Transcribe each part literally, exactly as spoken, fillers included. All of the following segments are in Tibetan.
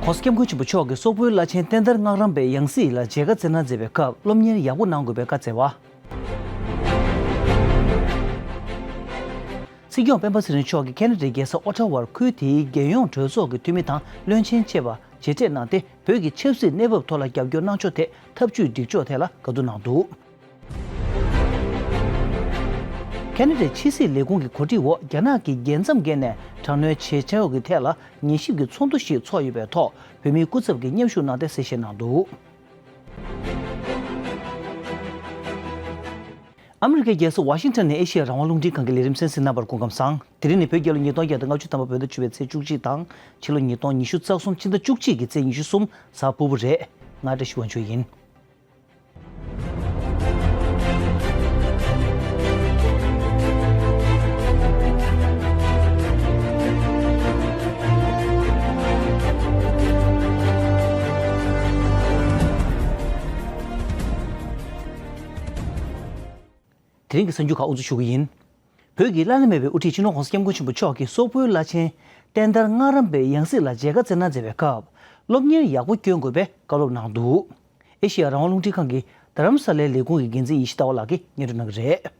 ༸གོང་ས་༸སྐྱབས་མགོན་ཆེན་པོ་མཆོག་གིས་སོག་པོའི་བླ་ཆེན་བསྟན་དར་སྔགས་རམས་པའི་ཡང་སྲིད་ལ་མཇལ་ཁ་བསྩལ་གནང་མཛད་པའི་སྐབས་སློབ་གཉེར་ཡག་པོ་གནང་དགོས་པའི་བཀའ་སྩལ་བ། སྲིད་སྐྱོང་སྤེན་པ་ཚེ་རིང་མཆོག་གིས་ཁེ་ན་ཌའི་རྒྱལ་ས་ཨོ་ཊ་ཝར་ཁུལ་དེའི་རྒྱལ་ཡོངས་གྲོས་ཚོགས་ཀྱི་འཐུས་མི་དང་བློན་ཆེན་བཅས་པ་མཇལ་འཕྲད་གནང་སྟེ། བོད་ཀྱི་ཆབ་སྲིད་གནས་བབ་ཐོག་ལ་རྒྱབ་སྐྱོར་གནང་ཕྱོགས་ཐད་ཐབས་ཇུས་སྒྲིག་ཕྱོགས་ཐད་ལ་བཀའ་བསྡུར་གནང་འདུག་ཁེ་ན་ཌའི་ཕྱི་སྲིད་ལས་ཁུངས་ཀྱི་གོ་སྒྲིག་འོག་རྒྱ་ནག་གི་རྒྱལ་མཚམས་བརྒལ་ནས་དྲག་གནོན་བྱེད་ཕྱོགས་ཀྱི་ཐད་ལ་ཉན་ཞིབ་ཀྱི་ཚོགས་འདུ་ཞིག་ཚོགས་ཡོད་པའི་ཐོག་བོད་མིའི་སྐུ་ཚབ་ཀྱིས་མཉམ་ཞུགས་གནང་སྟེ་གསལ་བཤད་གནང་འདུག་ཨ་མི་རི་ཀའི་རྒྱལ་ས་ཝ་ཤིང་ཊོན་ནས་ཨེ་ཤེ་ཡ་རང་དབང་རླུང་འཕྲིན་ཁང་གི་ལས་རིམ་གསན་གཟིགས་རྣམ་པར་སྐུ་ཁམས་བཟང་། དེ་རིང་ནི་བོད་རྒྱལ་ལོ་ཉིས་སྟོང་བརྒྱ་དང་ལྔ་བཅུ་ཐམ་པ་བོད་ཟླ་བཅུ་པའི་ཚེས་བཅུ་གཅིག་དང་ཕྱི་ལོ་ཉིས་སྟོང་ཉི་ཤུ་རྩ་གསུམ་ཕྱི་ཟླ་བཅུ་གཅིག་གི་ཚེས་ཉི་ཤུ་གསུམ་གཟའ་ཕུར་བུ་རེད། ང་བཀྲ་ཤིས་དབང་ཕྱུག་ཡིན། དེ་རིང་གི་གསར་འགྱུར་ཁག་དབུ་འཛུགས་ཞུ་གི་ཡིན། བོད་ཀྱི་བླ་ན་མེད་པའི་དབུ་ཁྲིད་སྤྱི་ནོར་༸གོང་ས་༸སྐྱབས་མགོན་ཆེན་པོ་མཆོག་གིས་སོག་པོའི་བླ་ཆེན་བསྟན་དར་སྔགས་རམས་པའི་ཡང་སྲིད་ལ་མཇལ་ཁ་བསྩལ་གནང་མཛད་པའི་སྐབས། སློབ་གཉེར་ཡག་པོ་བསྐྱོན་དགོས་པའི་བཀའ་སློབ་གནང་འདུག་ཨེ་ཤེ་ཡ་རང་དབང་རླུང་འཕྲིན་ཁང་གི་རྡ་རམ་ས་ལའི་ལས་ཁུངས་ཀྱི་འགན་འཛིན་ཡེ་ཤེས་ཟླ་བ་ལགས་ཀྱིས་སྙན་སྒྲོན་གནང་གི་རེད།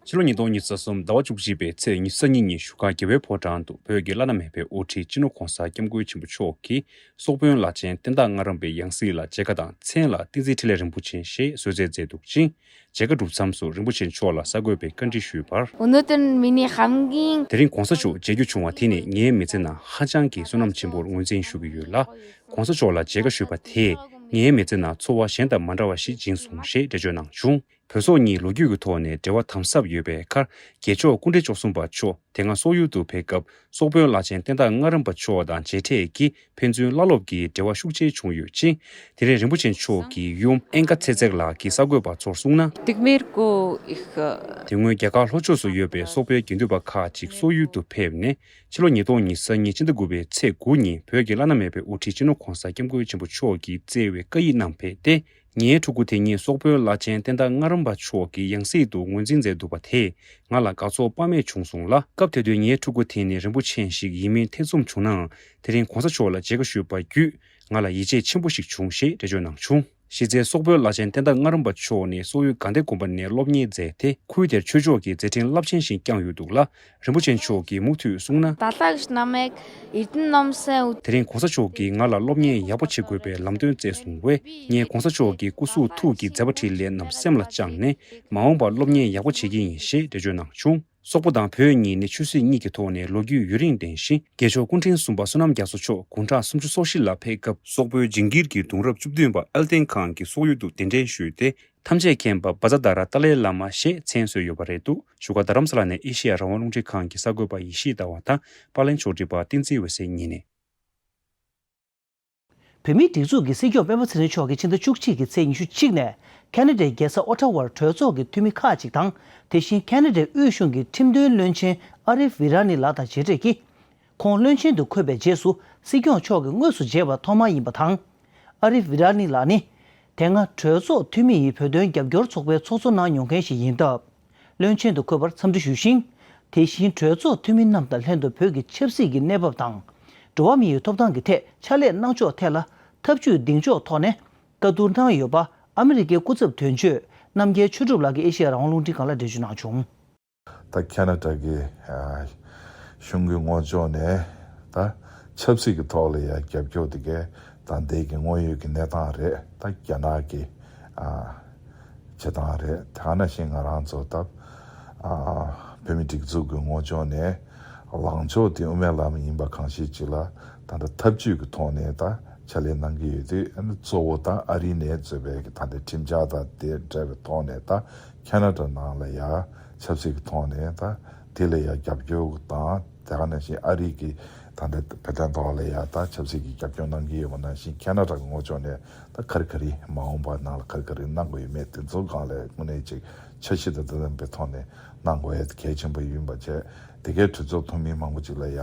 ཕྱི་ལོ་ཉིས་སྟོང་ཉི་ཤུ་རྩ་གསུམ་ཟླ་བ་བཅུ་གཅིག་པའི་ཚེས་ཉི་ཤུ་རྩ་གཉིས་ཉིན་བཞུགས་སྒར་རྒྱལ་བའི་ཕོ་བྲང་དུ་བོད་ཀྱི་བླ་ན་མེད་པའི་དབུ་ཁྲིད་སྤྱི་ནོར་༸གོང་ས་༸སྐྱབས་མགོན་ཆེན་པོ་མཆོག་གིས་སོག་པོའི་བླ་ཆེན་བསྟན་དར་སྔགས་རམས་པའི་ཡང་སྲིད་ལ་མཇལ་ཁ་དང་མཚན་ལ་བསྟན་འཛིན་འཕྲིན་ལས་རིན་པོ་ཆེ་ཞེས་གསོལ་སྩལ་མཛད་འདུག་ཅིང་། མཇལ་ཁ་གྲུབ་མཚམས་སུ་རིན་པོ་ཆེ་མཆོག་ལ་གསར་འགོད་པས་བཀའ་འདྲི་ཞུས་པར། 오늘은 миний хамгийн དེ་རིང་༸གོང་ས་མཆོག་མཇལ་རྒྱུ་བྱུང་བ་དེ་ནི་ངའི་མི་ཚེ་ནང་ཧ་ཅང་གི་བསོད་ནམས་ཆེན་པོར་ངོས་འཛིན་ཞུ་གི་ཡོད་ལ། ༸གོང་ས་མཆོག་ལ་མཇལ་ཁ་ཞུས་པ་དེས་ངའི་མི་ཚེ་ནང་ཚོར་བ་གཞན་དང་མ་འདྲ་བ་ཞིག་སྦྱིན་སོང་ཞེས་འགྲེལ་བརྗོད་གནང་བྱུང་། བོད་སོག་གཉིས་ལོ་རྒྱུས་ཀྱི་ཐོག་ནས་འབྲེལ་བ་དམ་ཟབ་ཡོད་པའི་ཁར། རྒྱལ་མཆོག་སྐུ་ཕྲེང་བཅུ་གསུམ་པ་མཆོག་དེ་སྔ་སོག་ཡུལ་དུ་ཕེབས་སྐབས་སོག་པོའི་བླ་ཆེན་བསྟན་དར་སྔགས་རམས་པ་མཆོག་དང་མཇལ་འཕྲད་ཀྱིས་ཕན་ཚུན་བླ་སློབ་ཀྱི་འབྲེལ་བ་ཤུགས་ཆེ་བྱུང་ཡོད་ཅིང་། དེ་རིང་རིན་པོ་ཆེ་མཆོག་གི་ཡུམ་ཨེན་ཀ་ཚེ་བརྩེགས་ལགས་ཀྱིས་གསར་འགོད་པ་ཚོར་གསུངས་ན། དེ་སྔོན་རྒྱ་གར་ལྷོ་ཕྱོགས་སུ་ཡོད་པའི་སོག་པོའི་དགེ་འདུན་པ་ཁག་ཅིག་སོག་ཡུལ་དུ་ཕེབས་ནས་ཕྱི་ལོ་ཉིས་སྟོང་ཉི་ཤུ་རྩ་གཉིས་སྤྱི་ཟླ་དགུ་པའི་ཚེས་དགུ་ཉིན་བོད་ཀྱི་བླ་ན་མེད་པའི་དབུ་ཁྲིད་སྤྱི་ནོར་༸གོང་ས་༸སྐྱབས་མགོན་ཆེན་པོ་མཆོག་གིས་བསྩལ་བའི་བཀའ་ཡིག་ནང་ཕེབས་ཏེ། ངའི་ཕྲུ་གུ་དེ་ཉིད་སོག་པོའི་བླ་ཆེན་བསྟན་དར་སྔགས་རམས་པ་མཆོག་གི་ཡང་སྲིད་དུ་ངོས་འཛིན་མཛད་འདུག་པ་དེས་ང་ལ་དགའ་ཚོར་དཔག་མེད་བྱུང་སོང་ལ། སྐབས་དེ་དུས་ངའི་ཕྲུ་གུ་དེ་ནི་རིན་པོ་ཆེ་ཞིག་ཡིན་མིན་ཐེ་ཚོམ་བྱུང་ནའང་། དེ་རིང་༸གོང་ས་མཆོག་ལ་མཇལ་ཁ་ཞུས་པ་བརྒྱུད་ང་ལ་ཡིད་ཆེས་ཆེན་པོ་ཞིག་བྱུང་ཞེས་འགྲེལ་བརྗོད་གནང་བྱུང་། གཞི་རྩའི་སོག་པོའི་བླ་ཆེན་བསྟན་དར་སྔགས་རམས་པ་མཆོག་ནི་སོག་ཡུལ་དགའ་ལྡན་དགོན་པ་ནས་སློབ་གཉེར་མཛད་དེ། ཁུལ་དེར་ཆོས་ཕྱོགས་ཀྱི་མཛད་འཕྲིན་རླབས་ཆེན་ཞིག་བསྐྱངས་ཡོད་འདུག་ལ། རིན་པོ་ཆེ་མཆོག་གིས་མུ་མཐུད་གསུངས་ན། ད་ལྟ་ནམ་ཡག་ཡིད་ནམ་སེ་འུ། དེ་རིང་༸གོང་ས་མཆོག་གིས་ང་ལ་སློབ་གཉེར་ཡག་པོ་བྱེད་དགོས་པའི་ལམ་སྟོན་བསྩལ་སོང་བས། ངས་༸གོང་ས་མཆོག་གི་སྐུ་གཟུགས་ཐུགས་ཀྱི་མཛད་པ་འཕྲིན་ལས་རྣམས་སེམས་ལ་བཅངས་ནས། མ་འོངས་པར་སློབ་གཉེར་ཡག་པོ་བྱེད་ཀྱི་ཡིན་ཞེས་འགྲེལ་བརྗོད་གནང་བྱུང་། སོག་པོ་དང་བོད་གཉིས་ནི་ཆོས་སྲིད་གཉིས་ཀྱི་ཐོག་ནས་ལོ་རྒྱུས་ཡུན་རིང་ལྡན་ཞིང་། རྒྱལ་མཆོག་སྐུ་ཕྲེང་གསུམ་པ་བསོད་ནམས་རྒྱ་མཚོ་མཆོག་དགུང་གྲངས་སུམ་ཅུ་སོ་བཞི་ལ་ཕེབས་སྐབས། སོག་པོའི་ཇིང་གིར་གྱི་གདུང་རབས་བཅུ་བདུན་པ་ཨལ་ཏེན་ཁཱན་གྱིས་སོག་ཡུལ་དུ་གདན་འདྲེན་ཞུས་ཏེ། ཐམས་ཅད་མཁྱེན་པ་བཛྲ་དྷ་ར་ཏཱ་ལའི་བླ་མ་ཞེས་མཚན་གསོལ་ཡོད་པ་རེད་འདུག་བཞུགས་སྒར་རྡ་རམ་ས་ལ་ནས་ཨེ་ཤེ་ཡ་རང་དབང་རླུང་འཕྲིན་ཁང་གི་གསར་འགོད་པ་ཡེ་ཤེས་ཟླ་བ་དང་། པར་ལེན་ཕྱོགས་སྒྲིག་པ་བསྟན་འཛིན་འོད་ཟེར་གཉིས་ནས། བོད་མིའི་སྒྲིག་འཛུགས་ཀྱི་སྲིད་སྐྱོང་སྤེན་པ་ཚེ་རིང་མཆོག་གིས་ཕྱི་ཟླ་བཅུ་གཅིག་གི་ཚེས་ཉི་ཤུ་གཅིག་ནས་ཁེ་ན་ཌའི་རྒྱལ་ས་ཨོ་ཊ་ཝར་གྲོས་ཚོགས་ཀྱི་འཐུས་མི་ཁག་ཅིག་དང་། དེ་བཞིན་ཁེ་ན་ཌའི་དབུས་གཞུང་གི་ཁྲིམས་དོན་བློན་ཆེན་ཨ་རིབ་བི་ར་ནི་ལགས་དང་མཇལ་འཕྲད་ཀྱིས། ཁོང་བློན་ཆེན་དུ་འཁོད་པའི་རྗེས་སུ་སྲིད་སྐྱོང་མཆོག་གིས་དངོས་སུ་མཇལ་བ་ཐོག་མ་ཡིན་པ་དང་། ཨ་རིབ་བི་ར་ནི་ལགས་ནི། དེ་སྔ་གྲོས་ཚོགས་འཐུས་མི་ཡི་བོད་དོན་རྒྱབ་སྐྱོར་ཚོགས་པའི་ཚོགས་གཙོ་གནང་མྱོང་མཁན་ཞིག་ཡིན་སྟབས། བློན་ཆེན་དུ་འཁོད་པར་འཚམས་འདྲི་ཞུས་ཤིང་། དེ་བཞིན་གྲོས་ཚོགས་འཐུས་མི་རྣམས་དང་ལྷན་དུ་བོད་ཀྱི་ཆབ་སྲིད་ཀྱི་གནས་བབ་དང་། འགྲོ་བ་མིའི་ཐོབ་ཐང་གི་ཐད་ཕྱག་ལས་གནང་ཕྱོགས་ཐད་ལ་ཐབས་ཇུས་འདིང་ཕྱོགས་ཐོག་ནས་བཀའ་བསྡུར་གནང་ཡོད་པ་ཨ་མི་རི་ཀའི་སྐུ་ཚབ་དོན་གཅོད་རྣམ་རྒྱལ་ཆོས་གྲུབ་ལགས་ཀྱིས་ཨེ་ཤེ་ཡ་རང་དབང་རླུང་འཕྲིན་ཁང་ལ་འགྲེལ་བརྗོད་གནང་བྱུང་། ད་ཁེ་ན་ཌ་གི་ཨ་གཞུང་གི་ངོས་ཕྱོགས་ནས་ད་ཆབ་སྲིད་ཀྱི་ཐོག་ལ་ཡ་རྒྱབ་སྐྱོར་དེ་གས་ད་འདི་གི་དངོས་ཡོད་ཀྱི་གནས་སྟངས་རེད། ད་རྒྱ་ནག་གི་ཨ་བྱེད་སྟངས་རེད། དེ་ག་ནང་བཞིན་ང་རང་ཚོ་ད་ཨ་བོད་མི་སྒྲིག་འཛུགས་ཀྱི་ངོས་ཕྱོགས་ནས་ལངས་ཕྱོགས་དེ་དབུ་མའི་ལམ་ཡིན་པ་གང་ཞིག་ཅིག་ལ་ད་ལྟ་ཐབས་ཇུས་ཀྱི་ཐོག་ནས་ད་ཕྱག་ལས་གནང་གི་ཡོད་དུས། ཨ་ནི་གཙོ་བོ་ད་ཨ་རི་ནས་བཟོས་པའི་གི་ད་ལྟ་ཁྲིམས་འཆར་དང་དེ་འབྲེལ་བའི་ཐོག་ནས་ད་ཁེ་ན་ཌ་ནང་ལ་ཡ་ཆབ་སྲིད་ཀྱི་ཐོག་ནས་ད་དེ་ལ་ཡ་རྒྱབ་སྐྱོར་དང་། དེ་ག་ནང་བཞིན་ཨ་རི་གི་ད་ལྟ་བོད་དོན་ཐོག་ལ་ཡ་ད་ཆབ་སྲིད་ཀྱི་རྒྱབ་སྐྱོར་གནང་གི་ཡོད་པ་ནང་བཞིན། ཁེ་ན་ཌ་གི་ངོས་ཕྱོགས་ནས་ད་ག་རེ་ག་རེ་མ་འོངས་པ་ནང་ལ་ག་རེ་ག་རེ་གནང་དགོས་ཡོད་མེད་དེ་ཚོ་སྒང་ལ་དངོས་གནས་ཅིག་འཆར་གཞི་དང་ལྡན་པའི་ཐོག་ནས་གནང་དགོས་ཡ་དེ་གལ་ཆེན་པོ་ཡིན་པ་བྱས། དེ་གའི་གྲོས་ཚོགས་འཐུས་མི་མང་པོ་ཅིག་ལ་ཡ་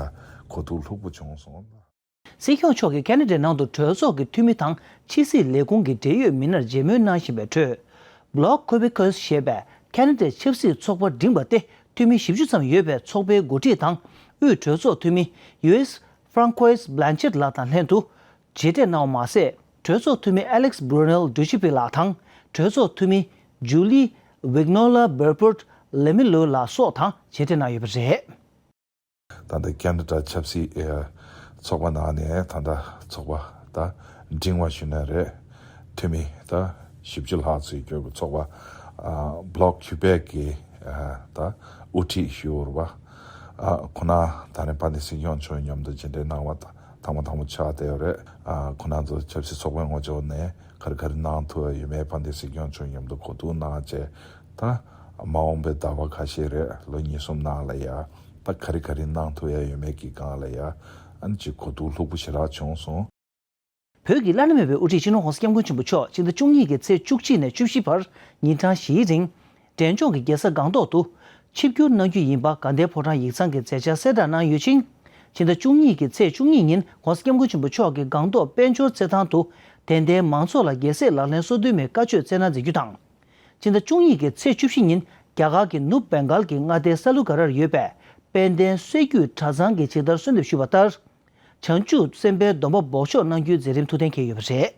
གོ་རྟོགས་ལྷུག་པོ་བྱུང་སོང་། སྲིད་སྐྱོང་མཆོག་གིས་ཁེ་ན་ཌའི་ནང་དུ་གྲོས་ཚོགས་ཀྱི་འཐུས་མི་དང་ཕྱི་སྲིད་ལས་ཁུངས་ཀྱི་འབྲེལ་ཡོད་མི་སྣར་མཇལ་མོལ་གནང་བཞིན་པའི་ཁྲོད། Bloc Québécois ཞེས་པའི་ཁེ་ན་ཌའི་ཆབ་སྲིད་ཚོགས་པ་འབྲིང་བ་སྟེ་འཐུས་མི་བཞི་བཅུ་ཙམ་ཡོད་པའི་ཚོགས་པའི་འགོ་ཁྲིད་དང་དབུས་གྲོས་ཚོགས་འཐུས་མི་ཡུ་ཨེས་Francois Blanchette ལགས་དང་ལྷན་དུ། མཇལ་འཕྲད་གནང་བ་མ་ཟད། གྲོས་ཚོགས་འཐུས་མི་Alex Brunel Ducipe ལགས་དང་གྲོས་ཚོགས་འཐུས་མི་Julie Vignola Berport Lemilo ལགས་སོགས་དང་མཇལ་འཕྲད་གནང་ཡོད་པ་རེད། ད་ལྟ་ཁེ་ན་ཌ་ཆབ་སྲིད་ཨེ་ཚོགས་པ་ནང་ནས་ད་ལྟ་ཚོགས་པ་ད་འབྲིང་བ་ཞུ་ན་རེད། འཐུས་མི་ད་བཞི་བཅུ་ལྷག་ཙམ་ཡོད་པའི་ཚོགས་པ་ཨ་བྷི་ལོག་ཀུ་བེག་གི་ཨ་ད་དབུ་ཁྲིད་ཞུ་བ་རེད་པ། ཨ་ཁོ་ན་ད་ནས་ཕ་ནི་སྲིད་སྐྱོང་མཆོག་མཉམ་དུ་མཇལ་འཕྲད་གནང་བ་ད་ཐེངས་མ་དང་པོ་ཆགས་བསྡད་ཡོད་རེད། ཨ་ཁོ་ན་ཚོ་ཆབ་སྲིད་ཚོགས་པའི་ངོས་ཕྱོགས་ནས་ག་རེ་ག་རེ་གནང་ཐུབ་ཡ་ཡོད་མེད་ཕ་ནི་སྲིད་སྐྱོང་མཆོག་མཉམ་དུ་གོ་བསྡུར་གནང་བྱས། ད་མ་འོངས་པའི་ཟླ་བ་ཁ་ཤས་རེད། ལོ་གཉིས་གསུམ་ནང་ལ་ཡ་ད་ག་རེ་ག་རེ་གནང་ཐུབ་ཡ་ཡོད་མེད་ཀྱི་སྒང་ལ་ཡ་ཨ་ནི་ཅིག་གོ་བསྡུར་ལྷུག་པོ་ཞེ་དྲག་བྱུང་སོང་། བོད་ཀྱི་བླ་ན་མེད་པའི་དབུ་ཁྲིད་སྤྱི་ནོར་༸གོང་ས་༸སྐྱབས་མགོན་ཆེན་པོ་མཆོག་ཕྱི་ཟླ་བཅུ་གཉིས་ཀྱི་ཚེས་བཅུ་གཅིག་ནས་བཅུ་བཞི་བར་ཉིན་གྲངས་བཞིའི་རིང་། འབྲས་ལྗོངས་ཀྱི་རྒྱལ་ས་སྒང་ཏོག་ཏུ་ཆིབས་བསྒྱུར་གནང་རྒྱུ་ཡིན་པ་དགའ་ལྡན་ཕོ་བྲང་ཡིག་ཚང་གི་མཛད་འཆར་གསལ་བསྒྲགས་གནང་ཡོད་ཅིང་། ཕྱི་ཟླ་བཅུ་གཉིས་ཀྱི་ཚེས་བཅུ་གཉིས་ཉིན་༸གོང་ས་༸སྐྱབས་མགོན་ཆེན་པོ་མཆོག་གིས་སྒང་ཏོག་དཔལ་འབྱོར་རྩེད་ཐང་དུ་དད་ལྡན་མང་ཚོགས་ལ་རྒྱལ་སྲས་ལག་ལེན་སོ་བདུན་མའི་བཀའ་ཆོས་སྩལ་གནང་མཛད་རྒྱུ་དང་། ཕྱི་ཟླ་བཅུ་གཉིས་ཀྱི་ཚེས་བཅུ་བཞི་ཉིན་རྒྱ་གར་གྱི་ནུབ་བེང་གཱལ་གྱི་མངའ་སྡེ་ས་ལུ་ག་རར་ཡོད་པའི་དཔལ་ལྡན་སྲོལ་རྒྱུན་གྲྭ་ཚང་གི་ཇི་ལྟར་གསོལ་འདེབས་ཞུས་པ་ལྟར། བྱང་ཆུབ་སེམས་དཔའི་སྡོམ་པ་འབོགས་ཆོག་གནང་རྒྱུའི་མཛད་རིམ་ཐུགས་གཏན་འཁེལ་ཡོད་པ་རེད།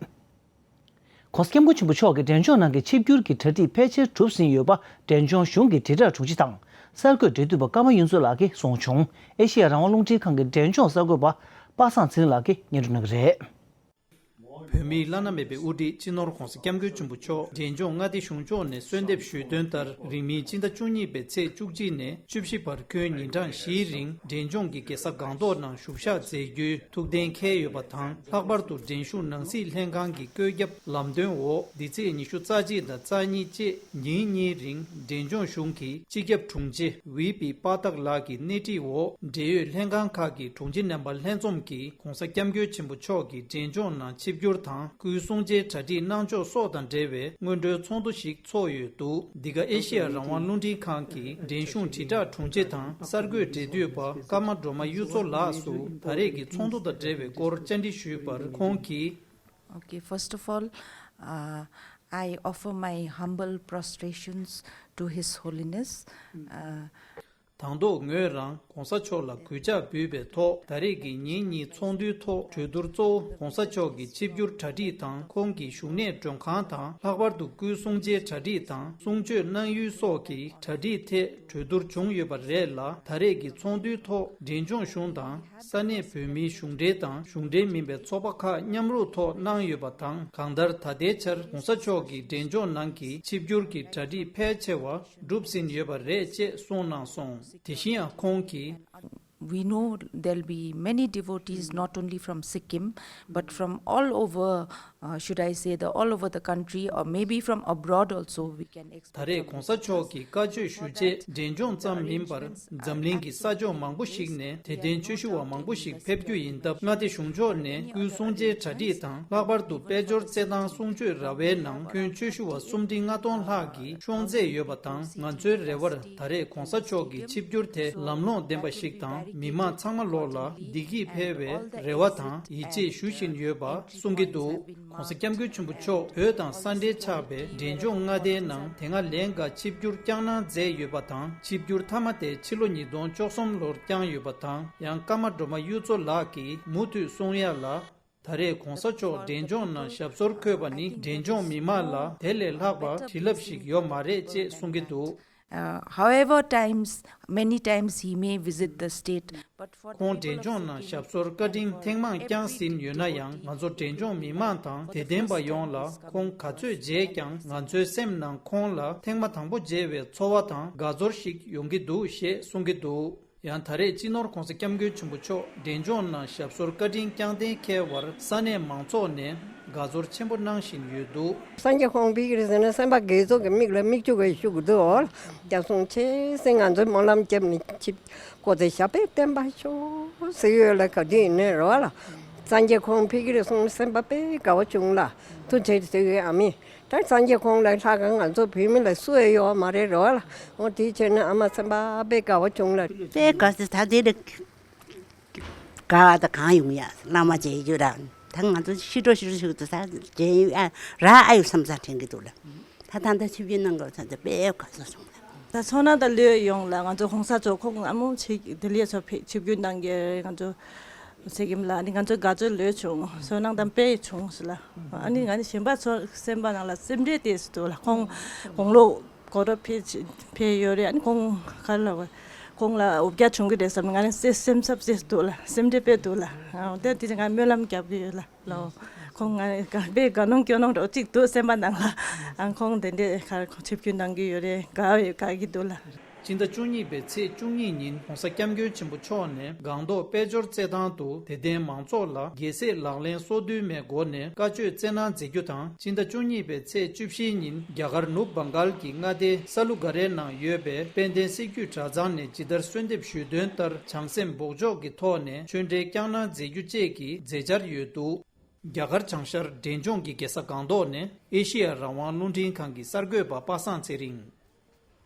༸གོང་ས་༸སྐྱབས་མགོན་ཆེན་པོ་མཆོག་གིས་འབྲས་ལྗོངས་ནང་གི་ཆིབས་བསྒྱུར་གྱི་གྲ་སྒྲིག་ཕལ་ཆེར་གྲུབ་ཟིན་ཡོད་པ་འབྲས་ལྗོངས་གཞུང་གི་དྲིལ་བསྒྲགས་དྲུང་ཆེ་དང་གསར་འགོད་འབྲེལ་མཐུད་པ་ཀརྨ་གཡུ་མཚོ་ལགས་ཀྱིས་གསུངས་བྱུང་། ཨེ་ཤེ་ཡ་རང་དབང་རླུང་འཕྲིན་ཁང་གི་འབྲས་ལྗོངས་གསར་འགོད་པ་པ་སངས་ཚེ་རིང་ལགས་ཀྱིས་སྙན་སྒྲོན་གནང་གི་རེད། བོད་མིའི་བླ་ན་མེད་པའི་དབུ་ཁྲིད་སྤྱི་ནོར་༸གོང་ས་༸སྐྱབས་མགོན་ཆེན་པོ་མཆོག་འབྲས་ལྗོངས་མངའ་སྡེ་གཞུང་ཕྱོགས་ནས་གསོལ་འདེབས་ཞུས་དོན་ལྟར། རིང་མིན་སྤྱི་ཟླ་བཅུ་གཉིས་པའི་ཚེས་བཅུ་གཅིག་ནས་བཅུ་བཞི་བར་ཁྱོན་ཉིན་གྲངས་བཞིའི་རིང་འབྲས་ལྗོངས་ཀྱི་རྒྱལ་ས་སྒང་ཏོག་ནང་བཞུགས་ཞག་མཛད་རྒྱུའི་ཐུགས་གཏན་འཁེལ་ཡོད་པ་དང་། ལྷག་པར་དུ་འབྲེལ་གཞུང་ནང་སྲིད་ལྷན་ཁང་གི་བཀོད་ཁྱབ་ལམ་སྟོན་འོག་འདི་ཚེས་ཉི་ཤུ་རྩ་གཅིག་དང་རྩ་གཉིས་བཅས་ཉིན་གཉིས་རིང་འབྲས་ལྗོངས་གཞུང་གི་སྤྱི་ཁྱབ་དྲུང་ཆེ་ཝི་པི་པ་ཏག་ལགས་ཀྱི་སྣེ་ཁྲིད་འོག་འབྲེལ་ཡོད་ལྷན་ཁང་ཁག་གི་དྲུང་ཆེ་རྣམ་པ་ལྷན་འཛོམས་ཀྱིས་༸གོང་ས་༸སྐྱབས་མགོན་ཆེན་པོ་མཆོག་གིས་འབྲས་ལྗོངས་ནང་ཆིབས་བསྒྱུར་དང་སྐུའི་གསུང་ཆོས་གྲ་སྒྲིག་གནང་ཕྱོགས་སོགས་དང་འབྲེལ་བའི་སྔོན་འགྲོའི་ཚོགས་འདུ་ཞིག་ཚོགས་ཡོད་འདུག་འདི་ག་ཨེ་ཤེ་ཡ་རང་དབང་རླུང་འཕྲིན་ཁང་གི་འབྲས་གཞུང་དྲིལ་བསྒྲགས་དྲུང་ཆེ་དང་གསར་འགོད་འབྲེལ་མཐུད་པ་ཀརྨ་སྒྲོལ་མ་གཡུ་མཚོ་ལགས་སུ་ད་རེས་ཀྱི་ཚོགས་འདུ་དང་འབྲེལ་བའི་སྐོར་བཅར་འདྲི་ཞུས་པར། ཁོང་གིས། Okay, first of all, uh, I offer my humble prostrations to His Holiness. Uh, དང་ཐོག་ངོས་རང་༸གོང་ས་མཆོག་ལ་གུས་ཕྱག་འབུལ་བའི་ཐོག་ད་རེས་ཀྱི་ཉིན་གཉིས་ཚོགས་འདུའི་ཐོག་གྲོས་བསྡུར་གཙོ་བོ་༸གོང་ས་མཆོག་གི་ཆིབས་བསྒྱུར་གྲ་སྒྲིག་དང་ཁོང་གི་བཞུགས་གནས་མགྲོན་ཁང་དང་ལྷག་པར་དུ་སྐུའི་གསུང་ཆོས་གྲ་སྒྲིག་དང་གསུང་ཆོས་གནང་ཡུལ་སོགས་ཀྱི་གྲ་སྒྲིག་ཐད་གྲོས་བསྡུར་བྱུང་ཡོད་པ་རེད་ལ། ད་རེས་ཀྱི་ཚོགས་འདུའི་ཐོག་འབྲས་ལྗོངས་གཞུང་དང་ས་གནས་བོད་མིའི་གཞུང་འབྲེལ་དང་གཞུང་འབྲེལ་མིན་པའི་ཚོགས་པ་ཁག་མཉམ་རུབ་ཐོག་གནང་ཡོད་པ་དང་། གང་ལྟར་ད་ལྟའི་ཆར་༸གོང་ས་མཆོག་གིས་འབྲས་ལྗོངས་ནང་གི་ཆིབས་བསྒྱུར་གྱི་གྲ་སྒྲིག་ཕལ་ཆེ་བ་གྲུབ་ཟིན་ཡོད་པ་རེད་ཅེས་གསུངས་གནང་སོང་། དེ་བཞིན་ཡང་ཁོང་གིས། We know there'll be many devotees not only from Sikkim but from all over, uh, should I say, the all over the country or maybe from abroad also we can expect. ད་རེས་༸གོང་ས་མཆོག་གི་བཀའ་ཆོས་ཞུ་ཆེད་འབྲས་ལྗོངས་ཙམ་མིན་པར་འཛམ་གླིང་གི་ས་ཕྱོགས་མང་པོ་ཞིག་ནས་དད་ལྡན་ཆོས་ཞུ་བ་མང་པོ་ཞིག་ཕེབས་རྒྱུ་ཡིན་སྟབས། མངའ་སྡེ་གཞུང་ཕྱོགས་ནས་སྐུའི་གསུང་ཆོས་གྲ་སྒྲིག་དང་ལྷག་པར་དུ་དཔལ་འབྱོར་རྩེད་ཐང་གསུང་ཆོས་ར་བའི་ནང་ཁྱོན་ཆོས་ཞུ་བ་སུམ་ཁྲི་ལྔ་སྟོང་ལྷག་གིས་ཤོང་ཚད་ཡོད་པ་དང་། ང་ཚོའི་རེ་བར་ད་རེས་༸གོང་ས་མཆོག་གི་ཆིབས་བསྒྱུར་དེ་ལམ་ལྷོང་ལྡན་པ་ཞིག་དང་མི་མང་ཚང་མ་ལོག་ལ་བདེ་སྐྱིད་འཕེལ་བའི་རེ་བ་དང་ཡིད་ཆེས་ཞུ་བཞིན་ཡོད་པ་གསུང་གི་འདུག ༸གོང་ས་༸སྐྱབས་མགོན་ཆེན་པོ་མཆོག་བོད་དང་ས་འབྲེལ་ཆགས་པའི་འབྲས་ལྗོངས་མངའ་སྡེའི་ནང་དེ་སྔ་ལན་འགའ་ཆིབས་བསྒྱུར་བསྐྱངས་གནང་མཛད་ཡོད་པ་དང་། ཆིབས་བསྒྱུར་མཐའ་མ་དེ་ཕྱི་ལོ་ཉིས་སྟོང་བཅུ་གསུམ་ལོར་བསྐྱངས་ཡོད་པ་དང་། ཡང་ཀརྨ་སྒྲོལ་མ་གཡུ་མཚོ་ལགས་ཀྱིས་མུ་མཐུད་གསུང་ཡ་ལ། ད་རེས་༸གོང་ས་མཆོག་འབྲས་ལྗོངས་ནང་ཞབས་སོར་འཁོད་པ་ནི་འབྲས་ལྗོངས་མི་མང་ལ་དེ་ལས་ལྷག་པ་བྱིན་རླབས་ཤིག་ཡོད་མ་རེད་ཅེས་གསུང་གི་འདུག Uh, however times, many times he may visit the state, but for ཁོང་འབྲས་ལྗོངས་ནང་ཞབས་སོར་བཀའ་དྲིན་ཐེངས་མང་བསྐྱངས་ཟིན་ཡོད་ན་ཡང་། ང་ཚོ་འབྲས་ལྗོངས་མི་མང་དང་དད་ལྡན་པ་ཡོངས་ལ་ཁོང་ག་ཚོད་མཇལ་ཀྱང་། ང་ཚོའི་སེམས་ནང་ཁོང་ལ་ཐེངས་མ་དང་པོ་མཇལ་བའི་ཚོར་བ་དང་དགའ་ཚོར་ཞིག་ཡོང་གི་འདུག་ཞེས་གསུང་གི་འདུག་ཡང་ད་རེས་སྤྱི་ནོར་༸གོང་ས་༸སྐྱབས་མགོན་ཆེན་པོ་མཆོག་འབྲས་ལྗོངས་ནང་ཞབས་སོར་བཀའ་དྲིན་བསྐྱངས་གཏན་འཁེལ་བར་ས་གནས་མང་ཚོགས་ནས་དགའ་ཚོར་ཆེན་པོ་གནང་བཞིན་ཡོད་འདུག་སངས་རྒྱས་ཁོང་ཕེབས་ཀྱི་རེད་ཟེར་ན་སེམས་པ་དགའ་ཚོར་གྱི་མིག་ལ་མིག་ཆུ་གིས་ཤུགས་འདུག་འོ་ལ། སྐྱབས་སོང་ཆེ་ཟེར་ང་ཚོའི་སྨོན་ལམ་བརྒྱབ་ནས་ཆིབས་བསྒྱུར་དེ་ཞབས་པད་བརྟན་པ་ཤོག་ཟེར་ཡོད་ལ། ག་དུས་ཡིན་ནའི་རེད་བ་ལ། སངས་རྒྱས་ཁོང་ཕེབས་ཀྱི་རེད་གསུངས་སེམས་པ་དཔེ་དགའ་བོ་བྱུང་ལ། ཐུགས་རྗེ་ཆེ་ཟེར་ཡོད་ཨ་མི། ད་སངས་རྒྱས་ཁོང་ལས་ལྷག་ག་ང་ཚོ་བོད་མི་ལ་སུ་ཡང་ཡོད་མ་རེད་རེད་བ་ལ། འོ་དེའི་ཕྱིར་ན་ཨ་མ་སེམས་པ་དཔེ་དགའ་བོ་བྱུང་ལ། དཔེ་དགའ་ཚོར་ད་དེ་ལ་དགའ་བ་ད་གང་ཡོང་ཡ། བླ་མ་མཇལ་རྒྱུ་ར་ད་ང་ཚོ་ཤི་འགྲོ་ཤི་འགྲོ་ཤི་འགྲོ་ད་མཇལ་ཡ་ར་ཨ་ཡོད་བསམ་ས་དྲན་གྱི་འདུག་ལ། ད་ད་ལྟ་ཆིབས་བསྒྱུར་གནང་དགོས་ཚོད་ད་དཔེ་དགའ་ཚོར་བྱུང་ལ། ད་ཚོར་སྣང་དང་ལོས་ཡོང་ལ་ང་ཚོ་གོང་ས་མཆོག་ཁོང་ཨ་མོ་ཆིབས་བསྒྱུར་གནང་གི་ང་ཚོ། ཚེ་རྒྱམ་ལགས་ནི་ང་ཚོ་དགའ་ཚོར་ལོས་བྱུང་། ཚོར་སྣང་དང་དཔེ་བྱུང་སོང་ལ། ཨ་ནི་ང་ནི་གཞན་པ་ཚོ་སེམས་པ་ནང་ལ་སེམས་ཁྲལ་དེ་སུ་འདུག་ལ། ཁོང་དགུང་ལོ་གོ་རོ་ཕེ་ཕེ་ཡོད་རེད། ཨ་ནི་ཁོང་ག་ལ་བ་ཁོང་ལ་འུབ་རྒྱ་བྱུང་གི་རེད་བསམ། ང་ནི་སེ་སེམས་འཚབ་སེ་འདུག་ལ། སེམས་ཁྲལ་དཔེ་འདུག་ལ། ཨ་དེ་དེ་ང་སྨོན་ལམ་རྒྱབ་གི་ཡོད་ལ། ལོ། ཁོང་ང་དཔེ་དགའ་སྣང་སྐྱོ་སྣང་འདྲ་བོ་གཅིག་འདུག་སེམས་པ་ནང་ལ། ཨང་ཁོང་དེ་འདྲས་ཁར་ཁོང་ཆིབས་བསྒྱུར་གནང་གི་ཡོད་རེད། དགའ་བའི་དགའ་གི་འདུག་ལ། སྤྱི་ཟླ་བཅུ་གཉིས་པའི་ཚེས་བཅུ་གཉིས་ཉིན་༸གོང་ས་༸སྐྱབས་མགོན་ཆེན་པོ་མཆོག་ནས་སྒང་ཏོག་དཔལ་འབྱོར་རྩེད་ཐང་དུ་དད་ལྡན་མང་ཚོགས་ལ་རྒྱལ་སྲས་ལག་ལེན་སོ་བདུན་མའི་སྒོ་ནས་བཀའ་ཆོས་སྩལ་གནང་མཛད་རྒྱུ་དང་། སྤྱི་ཟླ་བཅུ་གཉིས་པའི་ཚེས་བཅུ་བཞི་ཉིན་རྒྱ་གར་ནུབ་བྷང་གལ་གྱི་མངའ་སྡེ་ས་ལུ་ག་རའི་ནང་ཡོད་པའི་དཔལ་ལྡན་གསེར་འགྱུར་གྲྭ་ཚང་ནས་ཇི་ལྟར་གསོལ་འདེབས་ཞུས་དོན་ལྟར་བྱང་སེམས་འབོགས་ཆོག་གི་ཐོག་ནས་ཆོས་འབྲེལ་བསྐྱངས་གནང་མཛད་རྒྱུ་བཅས་ཀྱི་མཛད་འཆར་ཡོད་འདུག་རྒྱ་གར་བྱང་ཤར་འབྲས་ལྗོངས་ཀྱི་རྒྱལ་ས་སྒང་ཏོག་ནས་ཨེ་ཤེ་ཡ་རང་དབང་རླུང་འཕྲིན་ཁང་གི་གསར་འགོད་པ་པ་སངས་ཚེ་རིང་།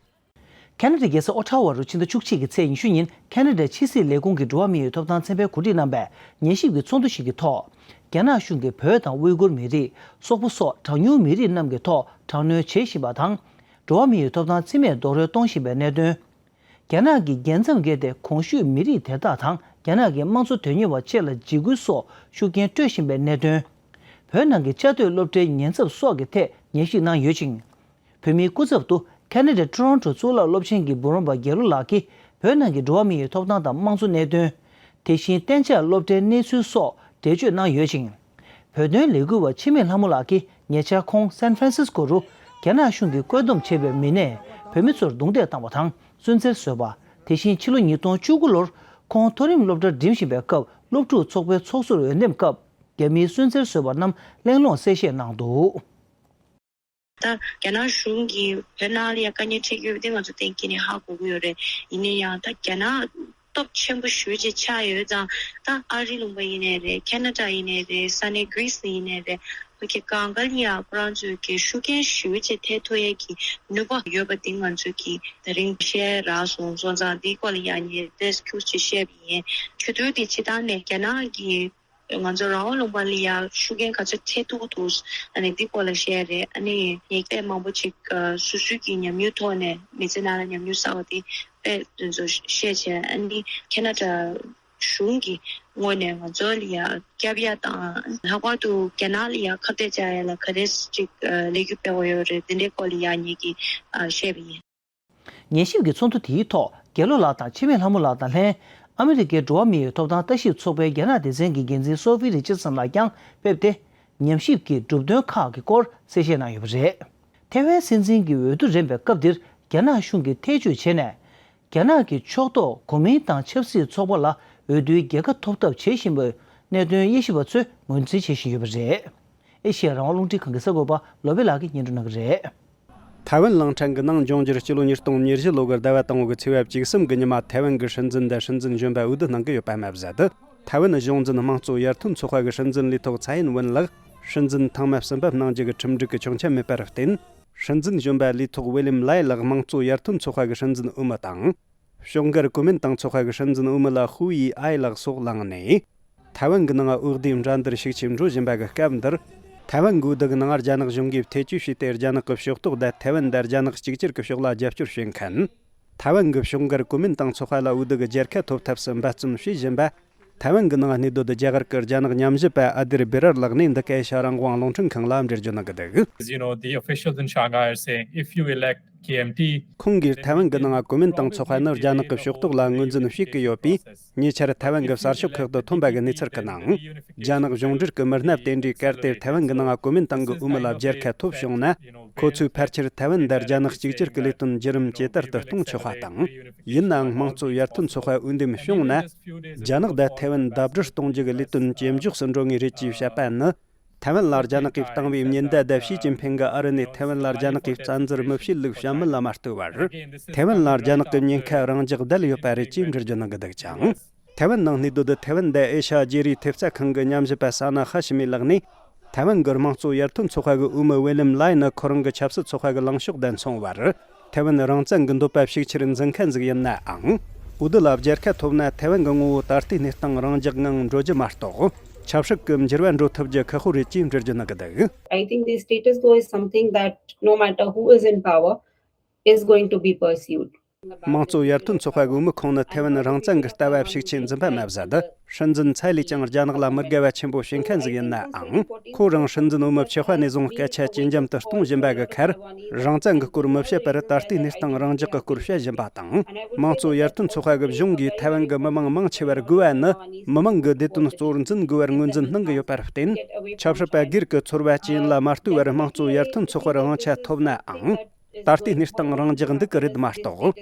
ཁེ་ན་ཌའི་རྒྱལ་ས་ཨོ་ཊ་ཝ་རུ་ཕྱི་ཟླ་བཅུ་གཅིག་གི་ཚེས་ཉི་ཤུ་ཉིན་ཁེ་ན་ཌའི་ཕྱི་སྲིད་ལས་ཁུངས་ཀྱི་འགྲོ་བ་མིའི་ཐོབ་ཐང་ཚན་པས་གོ་སྒྲིག་གནང་བའི་ཉན་ཞིབ་ཀྱི་ཚོགས་འདུ་ཞིག་གི་ཐོག་རྒྱ་ནག་གཞུང་གིས་བོད་དང་ཝུའི་གུར་མི་རིགས། སོག་པོ་སོགས་གྲངས་ཉུང་མི་རིགས་རྣམས་ཀྱི་ཐོག་དྲག་གནོན་བྱེད་བཞིན་པ་དང་། འགྲོ་བ་མིའི་ཐོབ་ཐང་བརྩི་མེད་རྡོག་རོལ་གཏོང་བཞིན་པའི་གནད་དོན། རྒྱ་ནག་གི་རྒྱལ་མཚམས་བརྒལ་ཏེ་གོང་ཞུས་མི་རིགས་དེ་དག་དང་རྒྱ་ནག་གི་དམངས་གཙོ་དོན་གཉེར་བ་བཅས་ལ་འཇིགས་སྐུལ་སོགས་ཤུགས་རྐྱེན་སྤྲོད་བཞིན་པའི་གནད་དོན། བོད་ནང་གི་བཅའ་སྡོད་སློབ་གྲྭའི་ཉེན་ཚབས་སོགས་ཀྱི་ཐད་ཉན་ཞིབ་གནང་ཡོད་ཅིང་། བོད་མིའི་སྐུ་ཚབ་ཏུ་ཁེ་ན་ཌའི་ཊོ་རོན་ཊོ་གཙུག་ལག་སློབ་ཆེན་གྱི་འབུམ་རམས་པ་རྒྱལ་ལོ་ལགས་ཀྱིས་བོད་ནང་གི་འགྲོ་བ་མིའི་ཐོབ་ཐང་དང་དམངས་གཙོ་གནད་དོན། དེ་བཞིན་གཏན་འཇགས་སློབ་གྲྭའི་གནས་ཚུལ་སོགས་འགྲེལ་བརྗོད་གནང་ཡོད་ཅིང་། བོད་དོན་ལས་འགུལ་བ་འཆི་མེད་ལྷ་མོ་ལགས་ཀྱིས་ཉེ་ཆར་ཁོང་སན་ཧྥ་རན་སིས་ཀོ་རུ་རྒྱ་ནག་གཞུང་གིས་བཀོད་འདོམས་བྱས་པའི་མི་སྣས་བོད་མི་ཚོར་རྡུང་རྡེག་བཏང་བ་དང་སུན་གཙེར་བཟོས་པ། དེ་བཞིན་ཕྱི་ལོ་ཉིས་སྟོང་བཅུ་དགུ་ལོར་ཁོང་མཐོ་རིམ་སློབ་གྲྭར་འགྲིམ་བཞིན་པའི་སྐབས་སློབ་ཕྲུག་ཚོགས་པའི་ཚོགས་ཟུར་འོས་འདེམས་སྐབས་རྒྱ་མིའི་སུན་གཙེར་བཟོས་པ་རྣམས་གླེང་སློང་གསལ་བཤད་གནང་འདུག་ད་རྒྱ་ནག་གཞུང་གིས་བོད་ནང་ལ་ཡང་དཀའ་ངལ་འཕྲད་ཀྱི་ཡོད་པ་དེ་ང་ཚོ་གཏན་འཁེལ་ནས་ཧ་གོ་གི་ཡོད་རེད། ཡིན་ན་ཡང་ད་རྒྱ་ནག་སྟོབས་ཆེན་པོ་ཞེ་པོ་ཅིག་ཆགས་ཡོད་ཙང་ད་ཨ་རི་ལུང་པ་ཡིན་ནའི་རེད། ཁེ་ན་ཌ་ཡིན་ནའི་རེད། ས་གནས་གྷི་རི་སི་ལ་ཡིན་ནའི་རེད། ཁོ་གི་གང་ག་ལ་ཡང་ཁོ་རང་ཚོའི་གི་ཤུགས་རྐྱེན་ཞེ་པོ་ཅིག་ཐེབས་ཐུབ་ཡས་ཀྱི་ནུས་པ་ཡོད་པ་དེ་ང་ཚོ་གི་ད་རིང་བཤད་རག་སོང་། སོང་ཙང་དེའི་སྐོར་ལ་ཡང་ངས་ཏོག་ཙམ་ཁྱུག་ཅིག་བཤད་པ་ཡིན། ཆུ་ཚོད་དེ་སྤྱིར་བཏང་ནས་རྒྱ་ནག་གི་ང་ཚོ་རང་དབང་ལུང་པ་ལ་ཡང་ཤུགས་རྐྱེན་ག་ཚོད་ཐེབས་ཐུབ་ཐུབ། ཨ་ནི་འདི་སྐོར་ལ་བཤད་རེད། ཨ་ནི་ངས་དཔེ་མང་པོ་ཅིག་ཨ་སོ་སོའི་གི་ཉམས་མྱོང་ཐོག་ནས་མི་ཚེ་ནང་ལ་ཉམས་མྱོང་བསགས་པ་དེ་དཔེ་དེ་ཚོ་བཤད་བྱས། ཨ་ནི་ཁེ་ན་ཌ་གཞུང་གི་ངོས་ནས་ང་ཚོ་ལ་ཡང་སྐྱབས་ཡ་དང་། ལྷག་པར་དུ་རྒྱ་ནག་ལ་ཡང་ཁ་གཏད་བཅག་ཡ་ལ་ག་རེ་ཅིག་ཨ་ལས་འགུལ་སྤེལ་བ་ཡོད་རེད། དེ་འདྲའི་སྐོར་ལ་ཡང་ངེད་ཀྱིས་ཨ་བཤད་པ་ཡིན། ཉན་ཞིབ་ཀྱི་ཚོགས་འདུ་དེའི་ཐོག་རྒྱལ་ལོ་ལགས་དང་འཆི་མེད་ལྷ་མོ་ལགས་དང་ལྷན་ཨ་མི་རི་ཀའི་འགྲོ་བ་མིའི་ཐོབ་ཐང་ལྟ་ཞིབ་ཚོགས་པའི་རྒྱ་ནག་སྡེ་ཚན་གྱི་འགན་འཛིན་སོ་ཧྥི་རི་ཅར་སན་ལགས་ཀྱང་ཕེབས་ཏེ། ཉམས་ཞིབ་ཀྱི་གྲུབ་དོན་ཁག་གི་སྐོར་གསལ་བཤད་གནང་ཡོད་པ་རེད། ཐེ་ཝན་སྲིད་འཛིན་གྱི་འོས་བསྡུ་རན་པའི་སྐབས་འདིར་རྒྱ་ནག་གཞུང་གིས་ཐེ་བྱུས་བྱས་ནས། རྒྱ་ནག་གི་ཕྱོགས་གཏོགས་གོ་མིན་ཏང་ཆབ་སྲིད་ཚོགས་པ་ལ་འོས་བསྡུའི་རྒྱལ་ཁ་ཐོབ་ཐབས་བྱེད་བཞིན་པའི་གནད་དོན་དབྱེ་ཞིབ་པ་ཚོས་ངོས་འཛིན་བྱེད་བཞིན་ཡོད་པ་རེད། ཨེ་ཤེ་ཡ་རང་དབང་རླུང་འཕྲིན་ཁང་གི་གསར་འགོད་པ་ལོ་པེ་ལགས་ཀྱིས་སྙན་སྒྲོན་གནང་གི་རེད། ཐའེ་ཝན་གླིང་ཕྲན་གྱི་ནང་འབྱུང་འགྱུར་སྤྱི་ལོ་ཉིས་སྟོང་ཉེར་བཞི་ལོ་གི་ཟླ་བ་དང་པོ་གི་ཚེས་པ་བཅུ་གསུམ་གྱི་ཉི་མ་ཐའེ་ཝན་གྱི་སྲིད་འཛིན་དང་སྲིད་འཛིན་གཞོན་པ་འོས་བསྡུ་གནང་གི་ཡོད་པ་མ་ཟད། ཐའེ་ཝན་གཞུང་འཛིན་དམངས་གཙོ་ཡར་ཐོན་ཚོགས་པ་གི་སྲིད་འཛིན་ལས་ཐོག་ཚའེ་ཡིན་ཝུན་ལགས་སྲིད་འཛིན་ཐེངས་མ་གསུམ་པ་གནང་རྒྱུ་གི་ཁྲིམས་སྒྲིག་གི་ཆོག་མཆན་མེད་པར་བརྟེན། སྲིད་འཛིན་གཞོན་པ་ལས་ཐོག་ཝི་ལི་ཡམ་ལའེ་ལགས་དམངས་གཙོ་ཡར་ཐོན་ཚོགས་པ་གི་སྲིད་འཛིན་འོས་མི་དང་། ཕྱོགས་འགལ་གོ་མིན་ཏང་ཚོགས་པ་གི་སྲིད་འཛིན་འོས་མི་ལ་ཧུའུ་ཡི་ཨའེ་ལགས་སོགས་ལངས་ནས། ཐའེ་ཝན་གྱི་ནང་འོས་བསྡུའི་འགྲན་བསྡུར་ཤུགས་ཆེ་འགྲོ་བཞིན་པ་གི་སྐབས་འདིར། ཐའེ་ཝན་གྱི་འོས་བསྡུ་གི་ནང་རྒྱ་ནག་གཞུང་གིས་ཐེ་བྱུས་བྱས་ཏེ་རྒྱ་ནག་གི་ཕྱོགས་གཏོགས་དང་ཐའེ་ཝན་དང་རྒྱ་ནག་གཅིག་གྱུར་གྱི་ཕྱོགས་ལ་རྒྱབ་སྐྱོར་བྱེད་མཁན། ཐའེ་ཝན་གྱི་ཕྱོགས་འགལ་གོ་མིན་ཏང་ཚོགས་པ་ལ་འོས་བསྡུ་གི་རྒྱལ་ཁ་ཐོབ་ཐབས་སུ་འབད་བརྩོན་བྱེད་བཞིན་པ། ཐའེ་ཝན་གྱི་ནང་གནས་སྡོད་རྒྱ་གར་གྱི་རྒྱ་ནག་ཉམས་ཞིབ་པ་ཨ་དིར་བེ་རར་ལགས་ནས་འདི་ག་ཨེ་ཤ་རང་དབང་རླུང་འཕྲིན་ཁང་ལ་འགྲེལ་བརྗོད་གནང་གི་འདུག You know, the officials in Shanghai are saying if you elect K M T, ཁོང་གིས་ཐའེ་ཝན་གྱི་ནང་གོ་མིན་ཏང་ཚོགས་པ་ནི་རྒྱ་ནག་གི་ཕྱོགས་གཏོགས་ལ་ངོས་འཛིན་བྱེད་ཀྱི་ཡོད་པས། ཉེ་ཆར་ཐའེ་ཝན་གྱི་གསར་ཤོག་ཁག་ཏུ་ཐོན་པ་གི་གནས་ཚུལ་གྱི་ནང་། རྒྱ་ནག་གཞུང་འབྲེལ་གྱི་མི་སྣ་དེ་འདྲས་གལ་ཏེ་ཐའེ་ཝན་གྱི་ནང་གོ་མིན་ཏང་གི་འོས་མི་ལ་རྒྱལ་ཁ་ཐོབ་བྱུང་ན། ཁོ་ཚོས་ཕལ་ཆེར་ཐའེ་ཝན་དང་རྒྱ་ནག་གཅིག་གྱུར་གྱི་ལས་དོན་བརྒྱུད་རིམ་ཇེ་དར་དུ་གཏོང་ཆོག་པ་དང་། ཡིན་ནའང་དམངས་གཙོ་ཡར་ཐོན་ཚོགས་པ་འོས་འདེམས་བྱུང་ན། རྒྱ་ནག་དང་ཐའེ་ཝན་ཟླ་བསྒྲིལ་གཏོང་རྒྱུ་གི་ལས་དོན་ཇེ་མགྱོགས་སུ་འགྲོ་ངེས་རེད་ཅེས་བཤད་པ་ནི། ཐའེ་ཝན་ལ་རྒྱ་ནག་གིས་བཏང་བའི་ཉེན་བརྡ་དང་ཞི་ཅིན་ཕིང་གིས་ཨ་རི་ནས་ཐའེ་ཝན་ལ་རྒྱ་ནག་གིས་བཙན་འཛུལ་མི་བྱེད་ལུགས་བཤད་མིན་ལ་མ་ལྟོས་པར། ཐའེ་ཝན་ལ་རྒྱ་ནག་གི་ཉེན་ཁ་རང་འཇགས་བསྡད་ཡོད་པ་རེད་ཅེས་འགྲེལ་བརྗོད་གནང་གི་འདུག་ཅིང་། ཐའེ་ཝན་ནང་གནས་སྡོད་ཐའེ་ཝན་དང་ཨེ་ཤ་ཡ་བརྗེ་རེས་ཐེབས་རྩ་ཁང་གི་ཉམས་ཞིབ་པ་ས་ན་ཧ་ཤི་མི་ལགས་ནས། ཐའེ་ཝན་གྱི་དམངས་གཙོ་ཡར་ཐོན་ཚོགས་པ་གི་འོས་མི་ཝེ་ལི་ཡམ་ལའེ་ནི་ཁོ་རང་གི་ཆབ་སྲིད་ཚོགས་པ་གི་ལངས་ཕྱོགས་དང་མཚུངས་པར། ཐའེ་ཝན་རང་བཙན་གྱི་འདོད་པ་ཤུགས་ཆེར་འཛིན་མཁན་ཟིག་ཡིན་ནའང་། འོས་བསྡུ་ལ་རྒྱལ་ཁ་ཐོབ་ན་ཐའེ་ཝན་གྱི་ངོ་བོ་ད་ལྟའི་གནས་སྟངས་རང་འཇགས་ངང་འགྲོ་རྒྱུ་མ་གཏོགས། ཆབ་སྲིད་ཀྱི་འགྱུར་བ་འགྲོ་ཐུབ་རྒྱུ་ཁག་པོ་རེད་ཅེས་འགྲེལ་བརྗོད་གནང་གི་འདུག I think the status quo is something that no matter who is in power is going to be pursued. དམངས་གཙོ་ཡར་ཐོན་ཚོགས་པ་འོས་མི་ཁོང་ནི་ཐའེ་ཝན་རང་བཙན་གྱི་ལྟ་བ་ཤུགས་ཆེ་འཛིན་པ་མ་ཟད། སྲིད་འཛིན་ཚའེ་ལས་ཀྱང་རྒྱ་ནག་ལ་མི་དགའ་བ་ཆེན་པོ་བྱེད་མཁན་ཟིག་ཡིན་ནའང་། ཁོ་རང་སྲིད་འཛིན་འོས་མི་བྱེད་པ་ནས་བཟུང་སྐད་ཆ་ཇེ་འཇམ་དུ་གཏོང་བཞིན་པ་གི་ཁར། རང་བཙན་གྱི་སྐོར་མི་བཤད་པར་ད་ལྟའི་གནས་སྟངས་རང་འཇགས་ཀྱི་སྐོར་བཤད་བཞིན་པ་དང་། དམངས་གཙོ་ཡར་ཐོན་ཚོགས་པ་གི་གཞུང་གིས་ཐའེ་ཝན་གྱི་མི་མང་མང་ཆེ་བར་དགོས་པ་ནི། མི་མང་གི་བདེ་དོན་གཙོར་འཛིན་དགོས་པར་ངོས་འཛིན་གནང་གི་ཡོད་པར་བརྟེན། ཆབ་སྲིད་པ་སྒེར་གྱི་ཚོར་བ་ཅན་ལ་མ་ལྟོས་པར་དམངས་གཙོ་ཡར་ཐོན་ཚོགས་པར་དབང་ཆ་ཐོབ་ནའང་། ད་ལྟའི་གནས་སྟངས་རང་འཇགས་འདུག་གི་རེད་མ་གཏོགས།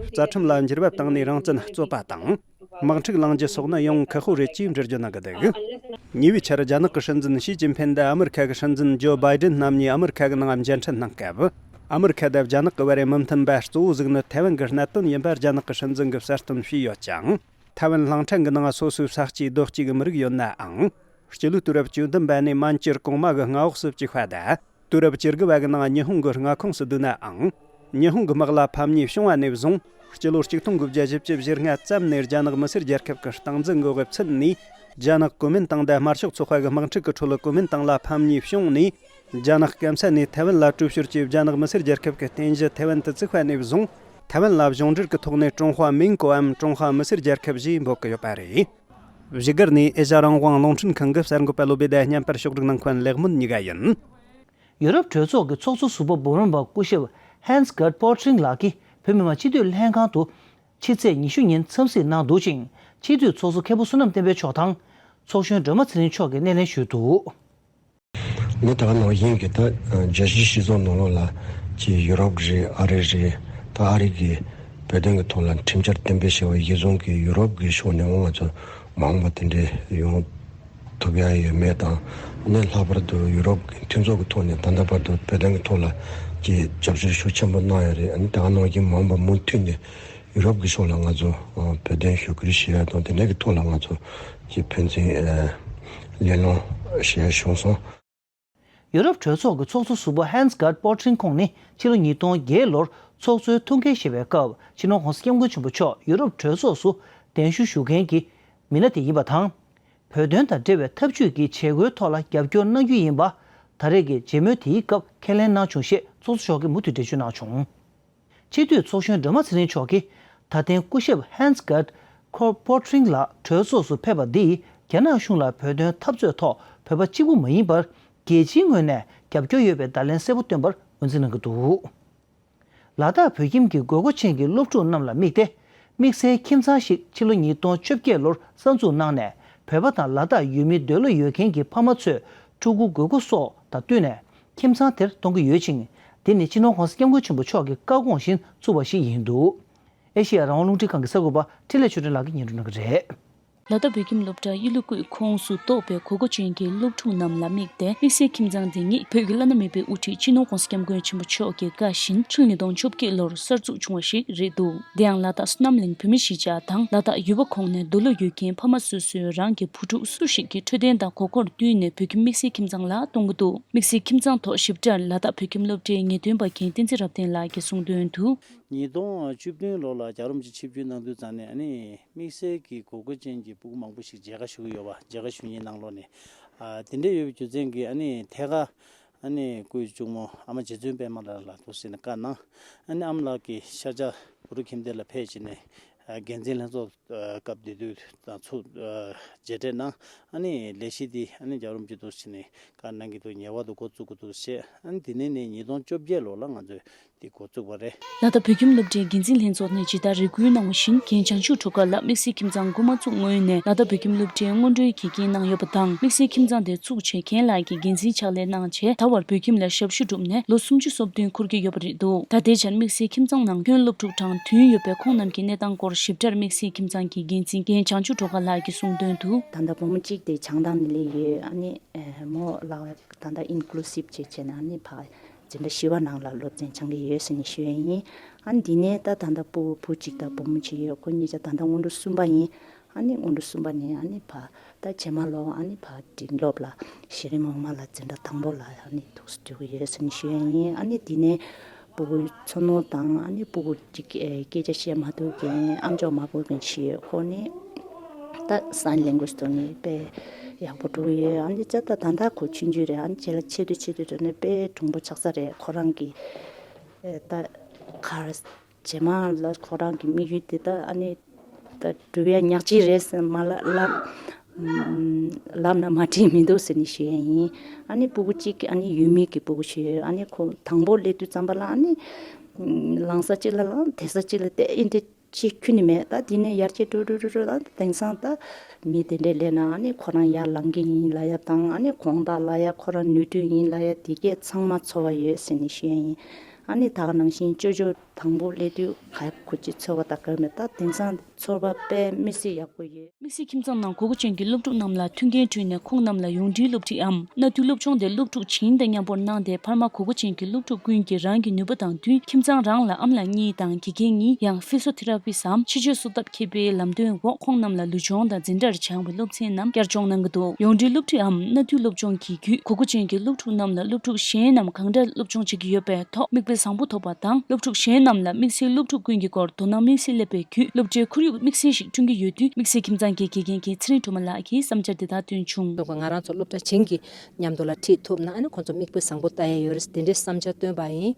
རྩ་ཁྲིམས་ལ་འགྱུར་བ་བཏང་ནས་རང་བཙན་རྩོད་པ་དང་། དམག་འཁྲུག་ལངས་རྒྱུ་སོགས་ནི་ཡང་ཁག་པོ་རེད་ཅེས་འགྲེལ་བརྗོད་གནང་གི་འདུག་ཉེ་བའི་ཆར་རྒྱ་ནག་གི་སྲིད་འཛིན་ཞི་ཅིན་ཕིན་དང་ཨ་མི་རི་ཁ་གི་སྲིད་འཛིན་ཇོ་བྷའི་ཌེན་རྣམ་གཉིས་ཨ་མི་རི་ཁ་གི་ནང་མཇལ་འཕྲད་གནང་སྐབས། ཨ་མི་རི་ཁ་དང་རྒྱ་ནག་གི་བར་མི་མཐུན་པ་གཙོ་བོ་ཟིག་ནི་ཐའེ་ཝན་གྱི་གནད་དོན་ཡིན་པ་རྒྱ་ནག་གི་སྲིད་འཛིན་གྱིས་གསལ་སྟོན་བྱས་ཡོད་ཅིང་། ཐའེ་ཝན་གླིང་ཕྲན་གྱི་ནང་སོ་སོའི་ས་སྐྱེས་རྡོ་སྐྱེས་ཀྱི་མི་རིགས་ཡོད་ནའང་། སྤྱི་ལོའི་དུས་རབས་བཅུ་བདུན་པ་ནས་མན་ཇུར་གོང་མ་གི་མངའ་འོག་སུ་བཅུག་པ་དང་། དུས་རབས་བཅུ་དགུ་བ་གི་ནང་ཉི་ཧོང་གི་མངའ་ཁོངས་སུ་བསྡུས་ནའང་། ཉི་ཧོང་གི་དམག་ལ་ཕམ་ཉེས་བྱུང་བ་ནས་བཟུང་། སྤྱི་ལོ་གཅིག་སྟོང་དགུ་བརྒྱ་བཞི་བཅུ་ཞེ་ལྔ་ཙམ་ནས་རྒྱ་ནག་མི་སེར་རྒྱལ་ཁབ་ཀྱི་སྟངས་འཛིན་འོག་གི་ཚུད་ནས། རྒྱ་ནག་གོ་མིན་ཏང་དང་དམར་ཤོག་ཚོགས་པ་གི་དམག་འཁྲུག་གི་ཁྲོད་གོ་མིན་ཏང་ལ་ཕམ་ཉེས་བྱུང་ནས། རྒྱ་ནག་སྐམ་ས་ནས་ཐའེ་ཝན་ལ་དྲུད་ཤོར་གྱིས་རྒྱ་ནག་མི་སེར་རྒྱལ་ཁབ་ཀྱི་རྟེན་གཞི་ཐའེ་ཝན་དུ་བཙུགས་པ་ནས་བཟུང་། ཐའེ་ཝན་ལ་གཞུང་འབྲེལ་གྱི་ཐོག་ནས་ཀྲུང་ཧྭ་མིང་གོའམ་ཀྲུང་ཧྭ་མི་སེར་རྒྱལ་ཁབ་ཞེས་འབོད་ཀྱི་ཡོད་པ་རེད། བཞུགས་སྒར་ནས་ཨེ་ཤ་རང་དབང་རླུང་འཕྲིན་ཁང་གི་གསར་འགོད་པ་བློ་བྷེ་དང་མཉམ་པར་ཕྱོགས་སྒྲིག་གནང་མཁན་ལེགས་སྨོན་གཉིས་ཀ་ཡིན། ཡུ་རོབ་གྲོས་ཚོགས་ཀྱི་ཚོགས་གཙོ་ཟུར་པ་འབུམ་རམས་པ་སྐུ་ཞབས་Hans Gerd Pöttering ལགས་ཀྱིས་བོད་མི་མང་སྤྱི་འཐུས་ལྷན་ཁང་དུ་ཕྱི་ཚེས་ཉི་ཤུ་ཉིན་འཚམས་གཟིགས་གནང་འདུག་ཅིང་། སྤྱི་འཐུས་ཚོགས་གཙོ་མཁན་པོ་བསོད་ནམས་བསྟན་འཕེལ་མཆོག་དང་། ཚོགས་གཞོན་སྒྲོལ་མ་ཚེ་རིང་མཆོག་གིས་སྣེ་ལེན་ཞུས་འདུག་ང་ད་ག་ནང་བཞིན་གྱི་ད་རྒྱལ་སྤྱིའི་སྤྱི་ཚོགས་ནང་ལོགས་ལ་ཅིག་ཡུ་རོབ་རེད། ཨ་རི་རེད། ད་ཨ་རི་གི་བོད་དོན་གྱི་ཐོག་ལ་ཁྲིམས་འཆར་གཏན་འབེབས་བྱས་པ་གཞིར་བཟུང་གི་ཡུ་རོབ་ཀྱི་ཕྱོགས་ནས་འོང་ང་ཚོ་མ་འོངས་པ་དེ་འདྲའི་ཡོང་ཐུབ་ཡ་ཡོད་མེད་དང་། ཨ་ནི་ལྷག་པར་དུ་ཡུ་རོབ་ཀྱི་མཐུན་ཚོགས་ཀྱི་ཐོག་ནས་ད་ལྟ་བར་དུ་བོད་དོན་གྱི་ཐོག་ལ་ཅིག་རྒྱབ་སྐྱོར་ཤུགས་ཆེན་པོ་གནང་ཡོད་རེད། ཨ་ནི་ད་ག་ནང་བཞིན་མ་འོངས་པ་མུ་མཐུད་ནས་ཡུ་རོབ་ཀྱི་ཕྱོགས་ལ་ང་ཚོ་བོད་དོན་ཞུ་སྐུལ་བྱེད་ཡ་དང་དེ་འདྲ་གི་ཐོག་ལ་ང་ཚོ་ཅིག་ཕན་ཚུན་གླེང་སློང་བྱེད་ཡ་བྱུང་སོང་། ཡུ་རོབ་གྲོས་ཚོགས་ཀྱི་ཚོགས་གཙོ་ཟུར་པ་Hans Gerd Pöttering ཁོང་ནི་ཕྱི་ལོ་ཉིས་སྟོང་བརྒྱད་ལོར་ཚོགས་གཙོའི་ཐུགས་འགན་བཞེས་པའི་སྐབས་སྤྱི་ནོར་༸གོང་ས་༸སྐྱབས་མགོན་ཆེན་པོ་མཆོག་ཡུ་རོབ་གྲོས་ཚོགས་སུ་གདན་ཞུ་ཞུ་མཁན་གྱི་མི་སྣ་དེ་ཡིན་པ་དང་། བོད་དོན་དང་འབྲེལ་བའི་ཐབས་ཇུས་ཀྱི་བྱེད་སྒོའི་ཐོག་ལ་རྒྱབ་སྐྱོར་གནང་རྒྱུ་ཡིན་པ། ད་རེས་ཀྱི་མཇལ་མོལ་དེའི་སྐབས་ཁས་ལེན་གནང་བྱུང་ཞེས་ཚོགས་གཙོ་མཆོག་གིས་མུ་མཐུད་འགྲེལ་བརྗོད་གནང་བྱུང་། སྤྱི་འཐུས་ཚོགས་གཞོན་སྒྲོལ་མ་ཚེ་རིང་མཆོག་གིས་ད་ཐེངས་སྐུ་ཞབས་Hans Gerd Pöttering ལགས་གྲོས་ཚོགས་སུ་ཕེབས་པ་འདིས་རྒྱ་ནག་གཞུང་ལ་བོད་དོན་འཐབ་རྩོད་ཐོག་བོད་པ་གཅིག་པུ་མ་ཡིན་པར་རྒྱལ་སྤྱིའི་ངོས་ནས་རྒྱབ་སྐྱོར་ཡོད་པའི་བརྡ་ལན་གསལ་པོ་བཏོན་པར་ངོས་འཛིན་གནང་གི་འདུག་ལ་དྭགས་བོད་ཁྱིམ་གྱི་དགོས་མཁོ་ཅན་གྱི་སློབ་ཕྲུག་རྣམས་ལ་དམིགས་ཏེ། དམིགས་བསལ་ཁྱིམ་ཚང་ཞིག་ཕྱི་ལོ་ཉིས་སྟོང་བཅོ་བརྒྱད་ལོར་གསར་འཛུགས་གནང་ནས། བོད་པ་དང་ལ་དྭགས་ཡུལ་མི་འདོད་བློ་ཡོད་མཁན་གྱི་ཕ་མ་ཚོས་ཕྲུ་གུ་དགོས་མཁོ་སོགས་དང་བསྟུན་ནས་ཁྱིམ་ཚང་དེར་གཏོང་གི་ཡོད་ཅིང་། འདི་ནི་སྤྱི་ནོར་༸གོང་ས་༸སྐྱབས་མགོན་ཆེན་པོ་མཆོག་གི་བཀའ་དགོངས་བཞིན་བཙུགས་པ་ཞིག་ཡིན་འདུག་ཨེ་ཤེ་ཡ་རང་དབང་རླུང་འཕྲིན་ཁང་གི་གསར་འགོད་པ་འཕྲིན་ལས་ཆོས་སྒྲོན་ལགས་ཀྱིས་སྙན་སྒྲོན་གནང་གི་རེད། ལ་དྭགས་བོད་ཁྱིམ་སློབ་གྲྭ་ཨི་ལུ་ཀུའི་ཁོངས་སུ་གཏོགས་པའི་དགོས་མཁོ་ཅན་གྱི་སློབ་ཕྲུག་རྣམས་ལ་དམིགས་ཏེ། དམིགས་བསལ་ཁྱིམ་ཚང་འདི་ཉིད་བོད་ཀྱི་བླ་ན་མེད་པའི་དབུ་ཁྲིད་སྤྱི་ནོར་༸གོང་ས་༸སྐྱབས་མགོན་ཆེན་པོ་མཆོག་གི་བཀའ་བཞིན་ཕྱི་ལོ་ཉིས་སྟོང་བཅོ་བརྒྱད་ལོར་གསར་འཛུགས་བྱུང་བ་ཞིག་རེད་འདུག་དེ་ཡང་ལ་དྭགས་བསོད་ནམས་གླིང་བོད་མི་གཞིས་ཆགས་དང་ལ་དྭགས་ཡུལ་པ་ཁོངས་ནས་འདོད་བློ་ཡོད་མཁན་ཕ་མ་སོ་སོས་རང་གི་བུ་ཕྲུག་སུ་ཞིག་གི་འཕྲོད་བསྟེན་དང་དགོས་མཁོར་བསྟུན་ནས་བོད་ཁྱིམ་དམིགས་བསལ་ཁྱིམ་ཚང་ལ་གཏོང་གི་འདུག་དམིགས་བསལ་ཁྱིམ་ཚང་ཐོག་ཞིབ་ཕྲར་ལ་དྭགས་བོད་ཁྱིམ་སློབ་གྲྭའི་ངེས་སྟོན་པ་རྒན་བསྟན་འཛིན་རབ་བརྟན་ལགས་ཀྱིས་གསུངས་དོན་དུ། ཉིས་སྟོང་བཅུ་བདུན་ལོ་ལ་རྒྱལ་བ་རིན་པོ་ཆེ་ཆིབས་བསྒྱུར་གནང་དུས་ཙམ་ནས་ཨ་ནི་དམིགས་བསལ་གྱི་དགོས་མཁོ་ཅན་གྱི་ཕྲུ་གུ་མང་པོ་ཞིག་མཇལ་ཁ་ཞུ་གི་ཡོད་པ། མཇལ་ཁ་ཞུ་མཁན་ནང་ལོགས་ནས་ཨ་དེ་འདྲ་ཡོད་པའི་རྒྱུ་མཚན་གྱིས་ཨ་ནི་ཐད་ཀར་ཨ་ནི་སྐུའི་གཅུང་མོ་ཨ་མ་རྗེ་བཙུན་པད་མ་ལགས་ལ་འདུག་ཟེར་ནས་བཀའ་གནང་། ཨ་ནི་ཨ་མ་ལགས་ཀྱིས་ཤར་བྱ་གུ་རུ་ཁྱིམ་སྡེ་ལ་ཕེབས་བྱས་ནས་འགན་འཛིན་ལྷན་ཚོགས་སྐབས་བསྡུས་དུས་དང་ཚུགས་མཇལ་འཕྲད་གནང་། ཨ་ནི་ལས་གཞི་འདི་ཨ་ནི་རྒྱལ་བ་རིན་པོ་ཆེ་འདུག་ཟེར་ནས་བཀའ་གནང་གི་འདུག་ངེས་པར་དུ་འགོ་བཙུགས་དགོས་འདུག་ཞེས། ཨ་ནི་དེ་ནས་ནས་ཉིས་སྟོང་བཅོ་བརྒྱད་ལོ་ལ་ང་ཚོས་འདི་འགོ་བཙུགས་པ་རེད། ལ་དྭགས་བོད་ཁྱིམ་སློབ་གྲྭའི་འགན་འཛིན་ལྷན་ཚོགས་ནས་ཇི་ལྟར་རེ་སྐུལ་གནང་བ་བཞིན། རྒན་བྱང་ཆུབ་སྒྲོལ་དཀར་ལགས་དམིགས་བསལ་ཁྱིམ་ཚང་འགོ་མ་བཙུགས་སྔོན་ནས་ལ་དྭགས་བོད་ཁྱིམ་སློབ་གྲྭའི་སྔོན་འགྲོའི་དགེ་རྒན་གནང་ཡོད་པ་དང་། དམིགས་བསལ་ཁྱིམ་ཚང་དེ་བཙུགས་རྗེས་རྒན་ལགས་ཀྱིས་འགན་འཛིན་ཕྱག་ལས་གནང་རྗེས། ད་བར་བོད་ཁྱིམ་ལ་ཞབས་ཞུ་བསྒྲུབས་ནས་ལོ་སུམ་ཅུ་སོ་བདུན་འཁོར་གྱི་ཡོད་པ་རེད་འདུག་ད་ལྟའི་ཆར་དམིགས་བསལ་ཁྱིམ་ཚང་ནང་ཁྱོན་སློབ་ཕྲུག་གྲངས་བདུན་ཡོད་པའི་ཁོང་རྣམས་ཀྱི་གནས་སྟངས་སྐོར་ཞིབ་ཕྲར་དམིགས་བསལ་ཁྱིམ་ཚང་གི་འགན་འཛིན་རྒན་བྱང་ཆུབ་སྒྲོལ་དཀར་ལགས་ཀྱིས་གསུངས་དོན་དུ། ད་ལྟ་བུ་མོ་གཅིག་དེ་བྱང་ཐང་ནས་སླེབས་ཡོད། ཨ་ནི་མོ་ལ་ད་ལྟ་ཨིན་ཀུ་ལུ་སིབ་བྱས་བྱས་ནས་ཨ་ནི་ཕ་འཛིན་གྲྭ་བཞི་པ་ནང་ལ་སློབ་ཚན་སྦྱང་གི་ཡོད་ཟེར་ནས་ཞུ་ཡ་ཡིན། ཨ་ནི་འདི་ནས་ད་ད་ལྟ་སྤུ་གུ་བུ་གཅིག་དང་བུ་མོ་གཅིག་ཡོད། ཁོ་གཉིས་ཆ་ད་ལྟ་སྔོན་འགྲོ་གསུམ་པ་ཡིན། ཨ་ནི་སྔོན་འགྲོ་གསུམ་པ་ནས་ཨ་ནི་ཕ་ད་རྗེས་མ་ལོ་ཨ་ནི་ཕ་འབྲིང་སློབ་ལ་གཞི་རིམ་འོག་མ་ལ་འཛིན་གྲྭ་དང་པོ་ལ་ཨ་ནི་ཐུགས་སུ་འདུག་གི་ཡོད་ཟེར་ནས་ཞུ་ཡ་ཡིན། ཨ་ནི་འདི་ནས་སྤུ་གུ་ཚོ་ནོ་དང་ཨ་ནི་སྤུ་གུ་གཅིག་ཨེ་སྐད་ཆ་བཤད་མ་ཐུབ་མཁན་ཨམ་ཅོག་མ་གོ་མཁན་ཞིག་ཡོད། ཁོ་ནི་ད་སའིན་ལེང་གུའེཇ་ཐོག་ནས་དཔེ་ཡག་པོ་འགྲོ་གི་ཡོད། ཨ་ནི་ད་ད་ད་ལྟ་ཁོ་ཆུང་ཆུང་རེད། ཨ་ནི་རྗེས་ལ་ཆེ་དུས་ཆེ་དུས་འགྲོ་ནས་དཔེ་གྲུང་པོ་ཆགས་ས་རེད། ཁོ་རང་གི་ཨེ་ད་གར་ རྗེས་མ་ལ་ཁོ་རང་གི་དམིགས་ཡུལ་དེ་ད་ཨ་ནི་ད་འགྲུབ་ཡ་ཉག་གཅིག་རེད་ཟེར་མ་ལ་ལབ་ལབ་ན་མ་འགྲིག་མི་འདུག་ཟེར་ནས་ཞུ་ཡ་ཡིན། ཨ་ནི་སྤུ་གུ་གཅིག་ཨ་ནི་ཡུལ་མི་གི་སྤུ་གུ་ཞིག་ཡོད། ཨ་ནི་ཁོ་དང་པོ་སླེབས་དུས་ཙམ་པ་ལ་ཨ་ནི་ལངས་ས་གཅིག་ལ་ལངས། དེད་ས་གཅིག་ལ་དེད། ཨེ་འདྲ་ཅིག་ཁྱོན་ནས་མེད། ད་དེ་ནས་ཡར་རྒྱས་འགྲོ་འགྲོ་འགྲོ་འགྲོ་ད་དེང་སང་ད་མི་དེ་འདྲས་སླེབས་ན་ཨ་ནི་ཁོ་རང་ཡར་ལངས་ཀྱི་ཡིན་ལབ་ཡ་དང་། ཨ་ནི་དགོངས་དག་ལབ་ཡ། ཁོ་རང་ནོར་འཁྲུལ་ཡིན་ལབ་ཡ། དེ་གས་ཚང་མ་ཚོར་བ་ཡོད་ཟེར་ནས་ཞུ་ཡ་ཡིན། ཨ་ནི་ད་ག་ནང་བཞིན་ཅོ་ཅོ་དང་པོ་སླེབས་དུས་ག་གོ་ཅི་ཚོར་བ་དང་ག་མེད། ད་དེང་སང་ཚོར་བ་དཔེ་མི་སྲིད་ཡག་པོ་ཡོད། དམིགས་བསལ་ཁྱིམ་ཚང་ནང་གོ་གོ་ཅན་གྱི་སློབ་ཕྲུག་རྣམས་ལ་མཐུན་རྐྱེན་བསྐྲུན་ནས་ཁོང་རྣམས་ལ་ཡོངས་འབྲེལ་སློབ་ཁྲིད་འམ་གནའ་དུས་སློབ་སྦྱོང་དེ་སློབ་ཕྲུག་བྱིངས་དང་མཉམ་པོར་གནང་སྟེ། འཕར་མ་གོ་གོ་ཅན་གྱི་སློབ་ཕྲུག་ཀུན་གྱིས་རང་གི་ནུས་པ་དང་བསྟུན་ཁྱིམ་ཚང་རང་ལ་ཨམ་ལགས་གཉིས་དང་དགེ་རྒན་གཉིས། ཡང་ཕི་སོ་ཐེ་ར་པི་སམ་ཕྱི་སྤྱོད་གསོ་ཐབས་མཁས་པའི་ལམ་སྟོན་འོག་ཁོང་རྣམས་ལ་ལུས་སྦྱོང་དང་འཛིན་གྲྭར་སྦྱངས་པའི་སློབ་ཚན་རྣམས་བསྐྱར་སྦྱོང་གནང་གི་འདུག་ཡོངས་འབྲེལ་སློབ་ཁྲིད་འམ་གནའ་དུས་སློབ་སྦྱོང་གི་བརྒྱུད་གོ་གོ་ཅན་གྱི་སློབ་ཕྲུག་རྣམས་ལ་སློབ་ཕྲུག་གཞན་རྣམས་གང་འདྲ་སློབ་སྦྱོང་བྱེད་ཀྱི་ཡོད་པའི་ཐོག་མིག་དཔེ་བཟང་པོ་ཐོབ་པ་དང་། སློབ་ཕྲུག་གཞན་རྣམས་ལ་དམིགས་བསལ་སློབ་ཕྲུག་ཀུན་གྱི་སྐོར་དོ་སྣང་དམིགས་བསལ་སླེབས་པའི་བརྒྱུད་སློབ་གྲྭའི་ཁོར་ཡུག་དམིགས་བསལ་ཞིག་བསྐྲུན་གྱི་ཡོད་དུས། དམིགས་བསལ་ཁྱིམ་ཚང་གི་དགེ་རྒན་མཁན་ཚེ་རིང་སྒྲོལ་མ་ལགས་ཀྱིས་བསམ་འཆར་འདི་ལྟར་བཏོན་བྱུང་། ང་རང་ཚོ་སློབ་གྲྭ་བྱིངས་ཀྱི་མཉམ་དུ་ལ་ཁྲིད་ཐུབ་ན། ཨ་ནི་ཁོང་ཚོ་མིག་དཔེ་བཟང་པོ་ལྟ་ཡ་ཡོད་རེད། དེ་འདྲའི་བསམ་འཆར་བཏོན་པ་ཡིན།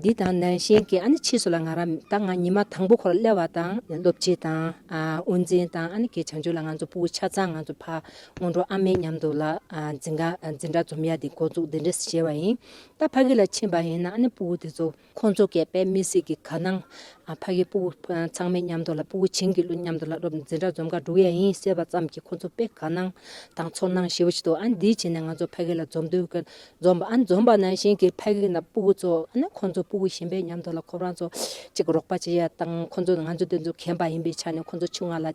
འདི་དང་ནང་བཞིན་གྱི་ཨ་ནི་ཕྱིས་སུ་ལ་ང་རང་ད་ང་ཉི་མ་དང་པོ་ཁོ་ལ་སླེབས་པ་དང་སློབ་སྤྱི་དང་ཨ་དབུ་འཛིན་དང་། ཨ་ནི་གི་བྱང་ཆུབ་ལ་ང་ཚོ་སྤུ་གུ་ཆ་ཚང་ང་ཚོ་ཕ་སྔོན་འགྲོ་ཨ་མའི་མཉམ་དུ་ལ་ཨ་འཛིན་ག་འཛིན་གྲྭ་འཛོམས་ཡ་དེ་འགོ་འཛུགས་དེ་འདྲ་བྱས་པ་ཡིན། ད་ཕ་གི་ལ་ཕྱིན་པ་ཡིན་ན་ཨ་ནི་སྤུ་གུ་དེ་ཚོ་ཁོང་ཚོ་གས་དཔེ་མི་སྲིད་ཀྱི་དགའ་སྣང་། ཨ་ཕ་གི་སྤུ་གུ་ཚང་མའི་མཉམ་དུ་ལ་སྤུ་གུ་བྱིངས་ཀྱི་ལུ་མཉམ་དུ་ལ་སློབ་འཛིན་གྲྭ་འཛོམས་ག་འགྲོ་གི་ཡ་ཡིན་ཟེར་བ་ཙམ་གྱིས་ཁོང་ཚོ་དཔེ་དགའ་སྣང་དང་ཚོར་སྣང་ཞེ་པོ་ཅིག་འདུག་ཨ་ནི་འདིའི་བྱས་ནས་ང་ཚོ་ཕ་གི་ལ་འཛོམས་དུས་ཀྱི་འཛོམས་པ། ཨ་ནི་འཛོམས་པ་ནང་བཞིན་གྱི་ཕ་གི་ན་སྤུ་གུ་ཚོ་ཨ་ནི་ཁོང་ཚོ་སྤུ་གུ་གཞན་པའི་མཉམ་དུ་ལ་ཁོ་རང་ཚོ་གཅིག་རོགས་པ་བྱེད་ཡ་དང་། ཁོང་ཚོ་ང་ཚོ་དེ་ཚོ་རྒན་པ་ཡིན་པའི་ཆ་ནས་ཁོང་ཚོ་ཆུང་ང་ལ་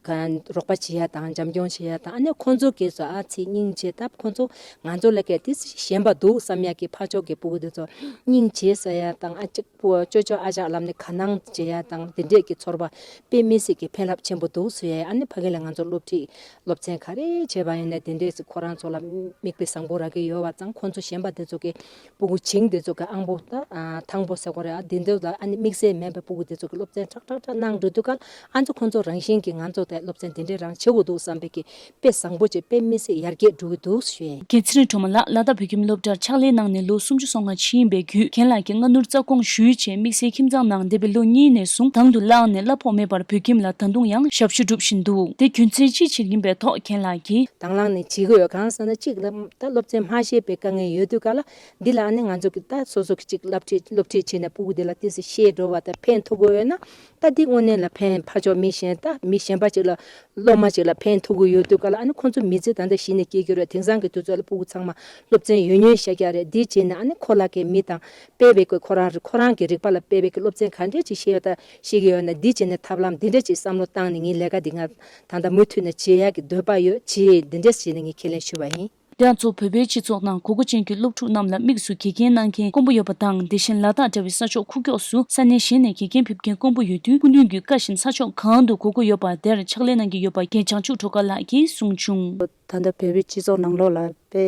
ག་རོགས་པ་བྱེད་ཡ་དང་འཇམ་སྐྱོང་བྱེད་ཡ་དང་། ཨ་ནི་ཁོང་ཚོ་གིས་སུ་ཨ་ཙི་སྙིང་རྗེ། ད་ཁོང་ཚོ་ང་ཚོ་ལ་གལ་ཏེ་ཞན་པ་འདུག་བསམ་ཡ་གི་ཕར་ཕྱོགས་ཀྱི་སྤུ་གུ་དེ་ཚོ་སྙིང་རྗེ་ཟེར་ཡ་དང་། ཨ་གཅིག་པོ་ཅོ་ཅོ་ཨ་ཅག་ལབ་ནས་དགའ་སྣང་བྱེད་ཡ་དང་། དེ་འདྲས་ཀྱི་ཚོར་བ་དཔེ་མི་སྲིད་ཀྱི་ཕན་རླབས་ཆེན་པོ་འདུག་ཟེར་ཡ། ཨ་ནི་ཕ་གི་ལ་ང་ཚོ་སློབ་ཁྲིད་སློབ་ཚན་ག་རེ་བྱས་པ་ཡིན་ན་དེ་འདྲས་སུ་ཁོ་རང་ཚོ་ལ་མིག་དཔེ་བཟང་པོ་རག་གི་ཡོད་པ་ཙང་། ཁོང་ཚོ་གཞན་པ་དེ་ཚོ་གི་སྤུ་གུ་བྱིངས་དེ་ཚོ་གི་ཨང་པོ་ད་ཨ་དང་པོ་ཟེར་དགོས་རེད། ཨ་དེ་འདྲ་ལ་ཨ་ནི་དམིགས་བསལ་མིན་པའི་སྤུ་གུ་དེ་ཚོ་གི་སློབ་ཚན་ཁྲག་ཁྲག་ཁྲག་གནང་འགྲོ་དུས་ཀ་ལ། ཨ་ཚོ་ཁོང་ཚོ་རང་བཞིན་གྱིས་ང་ཚོ་དེ་སློབ་ཚན་དེ་འདྲས་རང་བྱེད་དགོས་འདུག་བསམ་པའི་གི་དཔེ་བཟང་པོ་བྱས། དཔེ་མི་སྲིད་ཡར་རྒྱས་འགྲོ་གི་འདུག་ཞུ་ཡིན། རྒན་ཚེ་རིང་སྒྲོལ་མ་ལགས་ལ་དྭགས་བོད་ཁྱིམ་སློབ་གྲྭར་ཕྱག་ལས་གནང་ནས་ལོ་སུམ་ཅུ་སོ་ལྔ་ཕྱིན་པའི་བརྒྱུད། རྒན་ལགས་ཀྱིས་སྔ་སྣུར་རྩ་དགོངས་ཞུས་བྱས། དམིགས་བསལ་ཁྱིམ་ཚང་ནང་འདས་པའི་ལོ་གཉིས་ནས་བཟུང་དང་དུ་བླངས་ནས་གླ་ཕོགས་མེད་པར་བོད་ཁྱིམ་ལ་ད་དུང་ཡང་ཞབས་ཞུ་སྒྲུབ་བཞིན་འདུག་དེ་རྒྱུ་མཚན་ཅི་ཆེད་ཡིན་པའི་ཐོག་རྒན་ལགས་ཀྱིས། དང་བླངས་ནས་བྱེད་ཀྱི་ཡོད། གང་ཟེར་ན་གཅིག་ལ་ད་སློབ་ཚན་མ་ཤེས་པའི་དཀའ་ངལ་ཡོད་དུས་ཀ་ལ། འདི་ལ་ཨ་ནི་ང་ཚོ་གི་ད་སོ་སོ་གི་གཅིག་སློབ་ཁྲིད་སློབ་ཁྲིད་བྱས་ནས་སྤུ་གུ་འདི་ལ་ཏོག་ཙམ་ཤེས་འགྲོ་བ་དང་ཕན་ཐོགས་ཀྱི་ཡོད་ན། ད་འདི་དངོས་གནས་ལ་ཕན། ཕར་ཕྱོགས་མི་གཞན་ད་མི་གཞན་པ་ཅིག་ལ་སློབ་མ་ཅིག་ལ་ཕན་ཐོགས་ཀྱི་ཡོད་དུས་ཀ་ལ། ཨ་ནི་ཁོང་ཚོ་མི་ཚེ་ད་ལྟ་གཞི་ནས་སྐྱེལ་གྱི་རེད། དེང་སང་གི་དུས་ཚོད་ལ་སྤུ་གུ་ཚང་མ་སློབ་ཚན་ཡོད་ཉོན་ཤ་རྒྱག་རེད། འདི་བྱས་ནས་ཨ་ནི་ཁོ་ལ་གི་མི་དང་དཔེ་བའི་གི་ཁོ་རང་རེད། ཁོ་རང་གི་རིག་པ་ལ་དཔེ་བའི་གི་སློབ་ཚན་ག་འདྲས་ཅིག་ཤེས་ཡོད་ད་ཤེས་ཀྱི་ཡོད་ན། འདི་བྱས་ནས་ཐབས་ལམ་འདི་འདྲས་ཅིག་བསམ་བློ་བཏང་ནས་ངའི་ལས་ཀ་འདི་ང་ད་ལྟ་མུ་མཐུད་ནས་བྱེད་ཡག་གི་འདོད་པ་ཡོད། བྱེད་འདི་འདྲས་བྱས་ནས་ངས་ཁས་ལེན་ཞུས་པ་ཡིན། དེ་ཡང་གཙོ་བོད་པའི་སྤྱི་ཚོགས་ནང་གོ་གོ་ཅན་གྱི་སློབ་ཕྲུག་རྣམས་ལ་དམིགས་སུ་དགེ་རྒན་གནང་མཁན་དཀོན་པོ་ཡོད་པ་དང་། དེ་བཞིན་ལ་དྭགས་འདྲ་བའི་ས་ཕྱོགས་ཁུག་ཀྱོག་སུ་ས་གནས་གཞན་ནས་དགེ་རྒན་ཕེབས་མཁན་དཀོན་པོ་ཡོད་དུས། སྐུ་མདུན་གྱི་བཀའ་བཞིན་ས་ཕྱོགས་གང་དུ་གོ་གོ་ཡོད་པ་དེར་ཕྱག་ལས་གནང་གི་ཡོད་པ་རྒན་བྱང་ཆུབ་སྒྲོལ་དཀར་ལགས་ཀྱིས་གསུངས་བྱུང་། ད་ལྟ་བོད་པའི་སྤྱི་ཚོགས་ནང་ལོགས་ལ་དཔེ་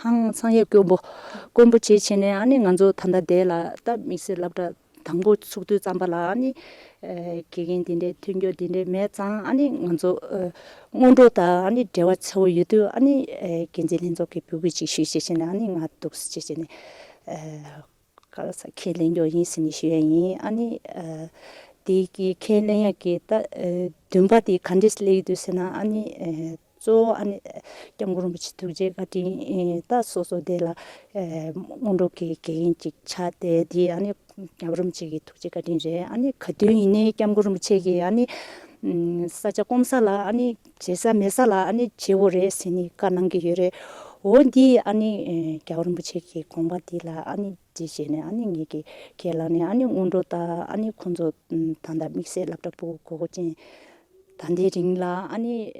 ཧང་སང་ཡས་དཀོན་པོ་དཀོན་པོ་བྱེད་བྱས་ནས། ཨ་ནི་ང་ཚོ་ད་ལྟ་དེ་ལ་ད་དམིགས་བསལ་སློབ་གྲྭ་དང་པོ་ཚུགས་དུས་ཙམ་པ་ལ་ཨ་ནི་ཨེ་དགེ་རྒན་དེ་འདྲའི་མཐུན་འགྱུར་དེ་འདྲའི་མེད་ཙང་། ཨ་ནི་ང་ཚོ་ཨེ་སྔོན་འགྲོ་དང་ཨ་ནི་འབྲེལ་བ་ཚ་བོ་ཡོད་དུས། ཨ་ནི་ཨེ་འགན་འཛིན་ལྷན་ཚོགས་ཀྱི་འབོད་སྐུལ་ཅིག་ཞུས་བྱས་བྱས་ནས། ཨ་ནི་ང་འདུག་སེ་བྱས་བྱས་ནས་ཨེ་ག་རེ་ཟ་ཁས་ལེན་རྒྱུ་ཡིན་ཟེར་ནས་ཞུ་ཡ་ཡིན། ཨ་ནི་ཨེ་དེ་གི་ཁས་ལེན་ཡ་གི་ད་ཨེ་འདུན་པ་དེ་ག་འདྲས་སླེབས་ཡོད་དུས་ཟེར་ན། ཨ་ནི་ཨེ་གཙོ་བོ་ཨ་ནི་སྐྱབས་མགོན་རིན་པོ་ཆེ་ཐུགས་རྗེ་བཀའ་དྲིན་ད་སོ་སོ་དེ་ལ་ཨེ་སྔོན་འགྲོ་གི་དགེ་རྒན་ཅིག་ཆགས་ཏེ། དེ་ཨ་ནི་སྐྱབས་རིན་པོ་ཆེ་གི་ཐུགས་རྗེ་བཀའ་དྲིན་རེད། ཨ་ནི་ག་དུས་ཡིན་ནའི་སྐྱབས་མགོན་རིན་པོ་ཆེ་གིས་ཨ་ནི་ས་ཆ་སྐོམ་ས་ལ་ཨ་ནི་བྱེད་ས་མེད་ས་ལ་ཨ་ནི་བྱེད་དགོས་རེད་ཟེར་ནས་བཀའ་གནང་གི་ཡོད་རེད། འོ་འདི་ཨ་ནི་སྐྱབས་རིན་པོ་ཆེ་གི་དགོངས་པ་འདི་ལ་ཨ་ནི་དེ་བྱས་ནས་ཨ་ནི་ངེད་ཀྱི་ཁས་བླངས་ནས། ཨ་ནི་སྔོན་འགྲོ་ད་ཨ་ནི་ཁོང་ཚོ་ད་ལྟ་དམིགས་བསལ་སློབ་གྲྭ་སྤུ་གུ་གོ་གོ་ཅན་ད་ལྟའི་རིང་ལ་ཨ་ནི་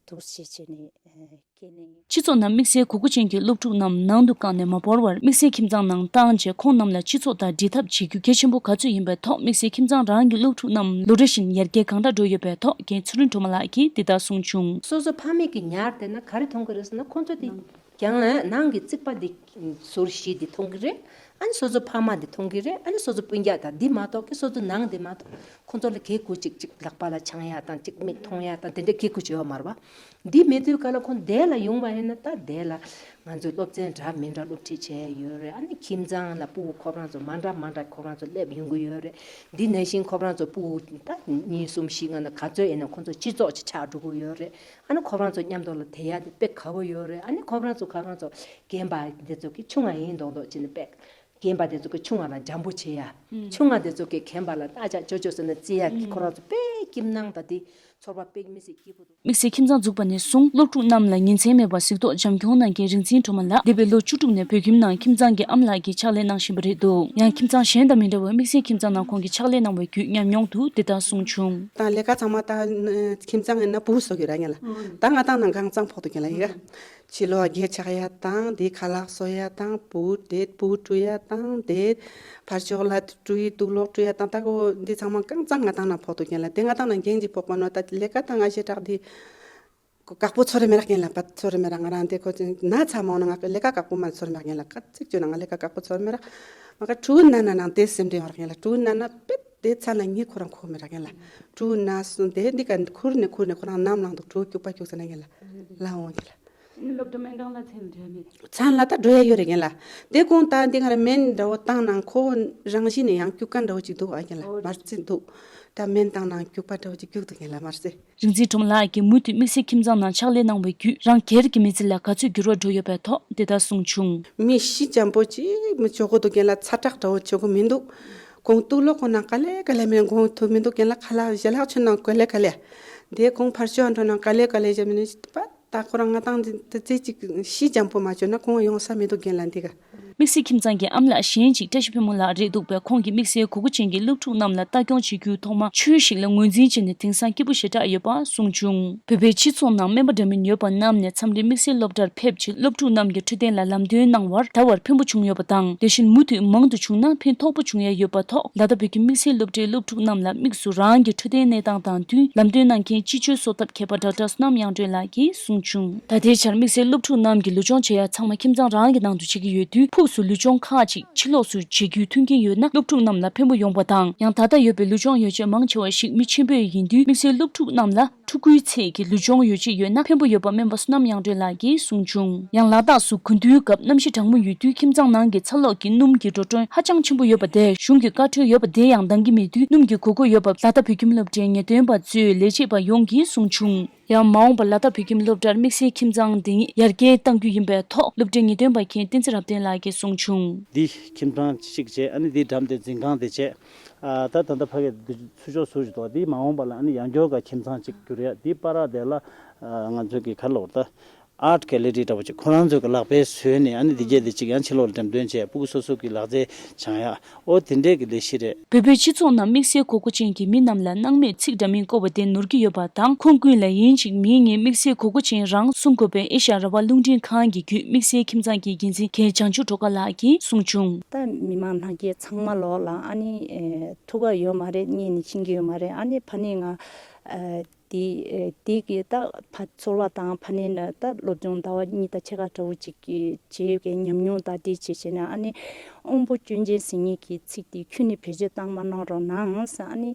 འདུག་སེ་བྱས་ནས་ཁས་ལེན། སྤྱི་ཚོགས་ནང་དམིགས་བསལ་གོ་གོ་ཅན་གྱི་སློབ་ཕྲུག་རྣམས་ནང་དུ་བཀང་ནས་མ་བོར་བར། དམིགས་བསལ་ཁྱིམ་ཚང་ནང་བཏང་རྗེས་ཁོང་རྣམས་ལ་སྤྱི་ཚོགས་དང་འབྲེལ་ཐབས་བྱེད་རྒྱུ་གལ་ཆེན་པོ་ག་ཚོད་ཡིན་པའི་ཐོག་དམིགས་བསལ་ཁྱིམ་ཚང་རང་གི་སློབ་ཕྲུག་རྣམས་ལོ་རེ་བཞིན་ཡར་རྒྱས་གང་འདྲ་འགྲོ་ཡོད་པའི་ཐོག་རྒན་ཚུལ་ཁྲིམས་སྒྲོལ་མ་ལགས་ཀྱིས་འདི་ལྟར་གསུངས་བྱུང་། སོ་སོ་ཕ་མེས་ཀྱི་ཉར་བསྡད་ན་ག་རེ་མཐོང་གི་རེད་ཟེར་ན། ཁོང་ཚོ་དེ་ཀྱང་ནང་གི་རྩིག་པ་འདི་ཟུར་བཞི་འདི་མཐོང་གི་རེད། ཨ་ནི་སོ་སོ་ཕ་མ་འདི་མཐོང་གི་རེད། ཨ་ནི་སོ་སོ་སྤུན་ཀྱག་དང་འདི་མ་གཏོགས་ཀི་སོ་སོ་ནང་འདི་མ་གཏོགས་ཁོང་ཚོ་ལ་གེ་གུ་ཅིག་ཅིག་ལག་པ་ལ་འཆང་ཡ་དང་ཅིག་མིག་མཐོང་ཡ་དང་དེ་འདྲ་གེ་གུ་ཅིག་ཡོད་མ་རེད་པ། འདི་མེད་དུས་ག་ལ་ཁོང་དེ་ལ་ཡོང་བ་ཡིན་ན་ད་དེ་ལ་ང་ཚོས་སློབ་ཚན་འདྲ་མི་འདྲ་སློབ་ཁྲིད་བྱས་ཡོད་རེད། ཨ་ནི་ཁྱིམ་ཚང་ལ་སྤུ་གུ་ཁོ་རང་ཚོ་མ་འདྲ་མ་འདྲ་ཁོ་རང་ཚོ་སླེབས་ཡོང་གི་ཡོད་རེད། འདི་ནང་བཞིན་ཁོ་རང་ཚོ་སྤུ་གུ་ད་གཉིས་གསུམ་བཞི་ལྔ་ན་ག་ཚོད་ཡིན་ན་ཁོང་ཚོ་སྤྱི་ཚོགས་ཅིག་ཆགས་འགྲོ་གི་ཡོད་རེད། ཨ་ནི་ཁོ་རང་ཚོ་མཉམ་དུ་ལ་དེ་ཡ་དེ་དཔེ་དགའ་པོ་ཡོད་རེད། ཨ་ནི་ཁོ་རང་ཚོ་ཁ་རང་ཚོ་རྒན་པ་འདི་ཚོ་གི་ཆུང་ང་ཡིན་མདོག་མདོག་བྱས་ནས་དཔེ་རྒན་པ་དེ་ཚོ་གི་ཆུང་ང་ལ་འཇམ་པོ་བྱེད་ཡ། ཆུང་ང་དེ་ཚོ་གི་རྒན་པ་ལ་ཨ་ཅག་ཅོ་ཅོ་ཟེར་ནས་བརྩི་ཡ་གི་ཁོ་རང་ཚོ་དཔེ་ཁྱིམ་ནང་ད་དེ་ཚོར་བ་དཔེ་མི་སྲིད་སྐྱིད་པོ་འདུག་དམིགས་བསལ་ཁྱིམ་ཚང་འཛུགས་པ་ནས་བཟུང་སློབ་ཕྲུག་རྣམས་ལ་ཉིན་མཚན་མེད་པར་གཟིགས་རྟོག་བྱམས་སྐྱོང་གནང་མཁན་རིག་འཛིན་སྒྲོལ་མ་ལགས་འདས་པའི་ལོ་བཅུ་དྲུག་ནས་བོད་ཁྱིམ་ནང་ཁྱིམ་ཚང་གི་ཨམ་ལགས་ཀྱི་ཕྱག་ལས་གནང་བཞིན་པ་རེད་འདུག་ཡང་ཁྱིམ་ཚང་གཞན་དང་མི་འདྲ་བར་དམིགས་བསལ་ཁྱིམ་ཚང་ནང་ཁོང་གི་ཕྱག་ལས་གནང་བའི་བརྒྱུད་ཉམས་མྱོང་དུ་དེ་ལྟར་གསུངས་བྱུང་། ད་ལས་ཀ་ཚང་མ་ད་ཁྱིམ་ཚང་ཡིན་ན་བུ་བཟོ་གི་ར་ངེ་ལ། ད་ང་ཏང་ནང་གང་ཚང་ཕོག་ཏུ་གེ་ལ་ཡི་ག་ཕྱི་ལོགས་སྒེར་ཆགས་ཡ་དང་དེ་ཁ་ལག་བཟོ་ཡ་དང་བུ་དེ་བུ་བཀྲུ་ཡ་དང་དེ་ཕར་ཕྱོགས་ལ་བཀྲུ་ཡི་དུག་ལོག་བཀྲུ་ཡ་དང་ད་གོ་འདི་ཚང་མ་གང་ཚང་ང་ཏང་ནང་ཕོག་ཏུ་གེ་ལ། དེ་ང་ཏང་ནང་འགན་གྱི་ཕོག་པ་ནོ་ད་ལས་ཀ་ད་ང་ཞེ་དྲག་དེ་དཀག་པོ་ཚོར་རེ་མེ་རག་གེ་ལ་པ་ཚོར་རེ་མེ་རག་ང་རང་དེ་ཁོ་ན་ཚ་མ་འོང་ན་ང་ལས་ཀ་དཀག་པོ་མ་ཚོར་མེ་རག་གེ་ལ་ཀ་ཚིག་བཅོས་ན་ང་ལས་ཀ་དཀག་པོ་ཚོར་མེ་རག་མ་ཀ་ཕྲུ་གུ་ན་ན་ནང་དེ་སེམས་འདྲེན་བར་གེ་ལ་ཕྲུ་གུ་ན་ན་པེ་དེ་ཚ་ན་ངའི་ཁོ་རང་ཁོ་མི་རག་ངན་ལ། ཕྲུ་གུ་ན་སོང་དེ་འདི་ག་ཁུར་ནས་ཁུར་ནས་ཁོ་རང་ནམ་ལངས་འདུག་ཕྲུ་གུ་སྐྱུག་པ་སྐྱུག་ཟ་ན་ངན་ལ། ལ་འོང་གི་ལ། སློབ་གྲྭ་སྨན་ཁང་ལ་ཚན་འདྲ་མེད། ཚན་ལ་ད་འགྲོ་ཡ་ཡོད་རེད་ངན་ལ། དེ་གོང་ད་འདི་ག་ར་སྨན་འདྲ་བོ་བཏང་ན་ཁོ་རང་བཞིན་ནས་ཡང་སྐྱུག་ཀ་འདྲ་བོ་ཅིག་འདུག་ཨ་ངན་ལ་མར་རྩི་འདུག་ད་སྨན་བཏང་ན་སྐྱུག་པ་འདྲ་བོ་ཅིག་སྐྱུག་འདུག་ངན་ལ་མར་རྩི། རིག་འཛིན་སྒྲོལ་མ་ལགས་ཀྱིས་མུ་མཐུད་དམིགས་བསལ་ཁྱིམ་ཚང་ནང་ཕྱག་ལས་གནང་བའི་བརྒྱུད་རང་སྒེར་གྱི་མི་ཚེ་ལ་ག་ཚོད་འགྱུར་བ་འགྲོ་ཡོད་པའི་ཐོག་དེ་ལྟར་གསུངས་བྱུང་། མི་ཤི་འཇམ་པོ་ཅིག་མི་ཆོག་གོ་འདུག་རྒན་ལགས་ཚ་དྲག་འདྲ་བོ་ཆོག་གོ་མི་འདུག་གོང་དུ་ལོ་ཁོ་ན་ག་ལེ་ག་ལེ་མི་གོང་ཐུབ་མི་འདུག་རྒན་ལགས་ཁ་ལག་ཞལ་ལག་མཆོད་ནང་ག་ལེ་ག་ལེ། དེ་གོང་ཕར་ཕྱོགས་འགྲོ་ན་ག་ལེ་ག་ལེ་བྱ་མི་ནི་པ་ད་ཁོ་རང་ང་དང་དེ་ཚེ་ཅིག་ཤི་འཇམ་པོ་མ་བྱོས་ན་གོང་ཡོང་ས་མི་འདུག་རྒན་ལགས་འདི་ག་དམིགས་བསལ་ཁྱིམ་ཚང་གི་ཨམ་ལགས་གཞན་གཅིག་བཀྲ་ཤིས་ཕོ་མོ་ལགས་རེད་འདུག་པས་ཁོང་གིས་དམིགས་བསལ་གོ་སྐབས་ཅན་གྱི་སློབ་ཕྲུག་རྣམས་ལ་ལྟ་སྐྱོང་བྱེད་རྒྱུའི་ཐོག་མ་ཆོས་ཤིག་ལ་ངོས་འཛིན་བྱས་ནས་དེང་སང་སྐྱིད་པོ་ཞེ་དྲག་ཡོད་པ་གསུངས་བྱུང་། བོད་པའི་སྤྱི་ཚོགས་ནང་སྨན་པ་འདྲ་མིན་ཡོད་པ་རྣམས་ནས་མཚམས་རེ་དམིགས་བསལ་སློབ་གྲྭར་ཕེབས་ཆེད་སློབ་ཕྲུག་རྣམས་ཀྱི་འཕྲོད་བསྟེན་ལ་ལམ་སྟོན་གནང་བར་ད་བར་ཕན་པོ་བྱུང་ཡོད་པ་དང་། དེ་བཞིན་མུ་མཐུད་མང་དུ་བྱུང་ན་ཕན་ཐོགས་པོ་བྱུང་ཡ་ཡོད་པ་ཐོག་ལ་དྭགས་བོད་ཁྱིམ་དམིགས་བསལ་སློབ་གྲྭའི་སློབ་ཕྲུག་རྣམས་ལ་དམིགས་སུ་རང་གི་འཕྲོད་བསྟེན་གནས་སྟངས་དང་བསྟུན་ལམ་སྟོན་གནང་མཁན་སྤྱི་སྤྱོད་གསོ་ཐབས་མཁས་པ་ཌོག་ཊར་བསོད་ནམས་དབྱངས་སྒྲོན་ལགས་ཀྱིས་གསུངས་བྱུང་། ད་ལྟའི་ཆར་དམིགས་བསལ་སློབ་ཕྲུག་རྣམས་ཀྱིས་ལུས་སྦྱོང་བྱེད་ཡ་ཚང་མ་ཁྱིམ་ཚང་རང་གི་ནང་དུ་བྱེད་ཀྱི་ཡོད་དུས་ཕུགས་སུ་ལུས་སྦྱོང་ཁག་ཅིག་ཕྱི་ལོགས་སུ་བྱེད་རྒྱུའི་མཐུན་རྐྱེན་ཡོད་ན་སློབ་ཕྲུག་རྣམས་ལ་ཕན་པོ་ཡོང་པ་དང་། ཡང་ད་ལྟ་ཡོད་པའི་ལུས་སྦྱོང་ཡོ་བྱད་མང་ཆེ་བ་ཞིག་མི་ཆེན་པོས་ཡིན་དུས་དམིགས་བསལ་སློབ་ཕྲུག་རྣམས་ལ་ཕྲུ་གུའི་ཚད་ཀྱི་ལུས་སྦྱོང་ཡོ་བྱད་ཡོད་ན་ཕན་པོ་ཡོད་པ་སྨན་པ་བསོད་ནམས་དབྱངས་སྒྲོན་ལགས་ཀྱིས་གསུངས་བྱུང་། ཡང་ལ་དྭགས་སུ་དགུན་དུས་སྐབས་གནམ་གཤིས་གྲང་མོ་ཡོད་དུས་ཁྱིམ་ཚང་ནང་གི་ཚ་གློག་གི་སྣུམ་གྱི་འགྲོ་གྲོན་ཧ་ཅང་ཆེན་པོ་ཡོད་པ་དེ་གཞུང་གི་བཀའ་འཁྲོལ་ཡོད་པ་དེ་ཡང་འདང་གི་མེད་དུས་སྣུམ་གྱི་དགོས་མཁོ་ཡོད་པ་ལ་དྭགས་བོད་ཁྱིམ་སློབ་གྲྭའི་ངེས་སྟོན་པ་གཙོས་ལས་བྱེད་པ་ཡོངས་ཀྱིས་གསུངས་བྱུང་། ཡང་མ་འོངས་པར་ལ་དྭགས་བོད་ཁྱིམ་སློབ་གྲྭར་དམིགས་བསལ་ཁྱིམ་ཚང་འདི་ཉིད་ཡར་རྒྱས་གཏང་རྒྱུ་ཡིན་པའི་ཐོག་སློབ་གྲྭའི་ངེས་སྟོན་པ་མཁན་བསྟན་འཛིན་རབ་བརྟན་ལགས་ཀྱིས་གསུངས་བྱུང་། འདི་ཁྱིམ་ཚང་གཅིག་བྱས་ཨ་ནི་འདིའི་འགྲམ་དེ་འཛིན་ཁང་དེ་བྱས། ཨ་ད་ད་ལྟ་ཕ་གི་འདི་ཚུར་ཕྱོགས་ཟུར་ཞིག་འདུག་འདི་མ་འོངས་པ་ལ་ཨ་ནི་ཡང་སྐྱོར་ག་ཁྱིམ་ཚང་གཅིག་གྱུར་ཡ་འདི་པ་ར་དེ་ལ་ང་ཚོ་གི་ག་ལོར་ད་ཨར་ཊི་གེ་ལེ་རི་འདྲ་བོ་ཅིག་ཁོ་རང་ཚོ་གི་ལག་པས་བཟོས་ནས་ཨ་ནི་འདི་གས་འདི་གཅིག་ཡང་ཕྱི་ལོགས་ལ་འགྲེམས་སྟོན་བྱས་ཕྲུ་གུ་སོ་སོ་གི་ལག་རྩལ་སྦྱང་ཡ། ཨོ་དེ་འདྲས་ཀྱི་ལས་གཞི་རེད། བོད་པའི་སྤྱི་ཚོགས་ནང་དམིགས་བསལ་དགོས་མཁོ་ཅན་གྱི་མི་རྣམས་ལ་སྣང་མེད་ཚིག་འདྲ་མིན་བཀོད་པ་དེ་ནོར་གྱི་ཡོད་པ་དང་། ཁོང་ཀུན་ལ་ཡིན་གཅིག་མིན་གཉིས་དམིགས་བསལ་དགོས་མཁོ་ཅན་རང་གསུང་དགོས་པའི་ཨེ་ཤ་ཡ་རང་དབང་རླུང་འཕྲིན་ཁང་གི་བརྒྱུད་དམིགས་བསལ་ཁྱིམ་ཚང་གི་འགན་འཛིན་རྒན་བྱང་ཆུབ་སྒྲོལ་དཀར་ལགས་ཀྱིས་གསུངས་བྱུང་། ད་མི་མང་ནང་ཁྱེད་ཚང་མ་ལོག་ལ་ཨ་ནི་ཐུག་ག་ཡོད་མ་རེད། གཉིད་ནི་ཕྱིན་གྱི་ཡོད་མ་རེད། ཨ་ནི་ཕ་ནི་ང་དེ་དེ་གི་ད་ཕ་ཚོར་བ་དང་ཕ་ནི་ད་སློབ་སྦྱོང་ཟླ་བ་གཉིས་དང་ཕྱེད་ཀ་འདྲ་བོ་ཅིག་གི་བྱེད་ཡོད་ཀྱི་ཉམས་མྱོང་དང་དེ་བྱེད་བྱེད་ན་ཨ་ནི། དབང་པོ་སྐྱོན་ཅན་ཟེར་མཁན་གྱི་ཚིག་དེ་ཁྱོན་ནས་བེད་སྤྱོད་བཏང་མ་གནང་རོགས་གནང་ཟེར། ཨ་ནི་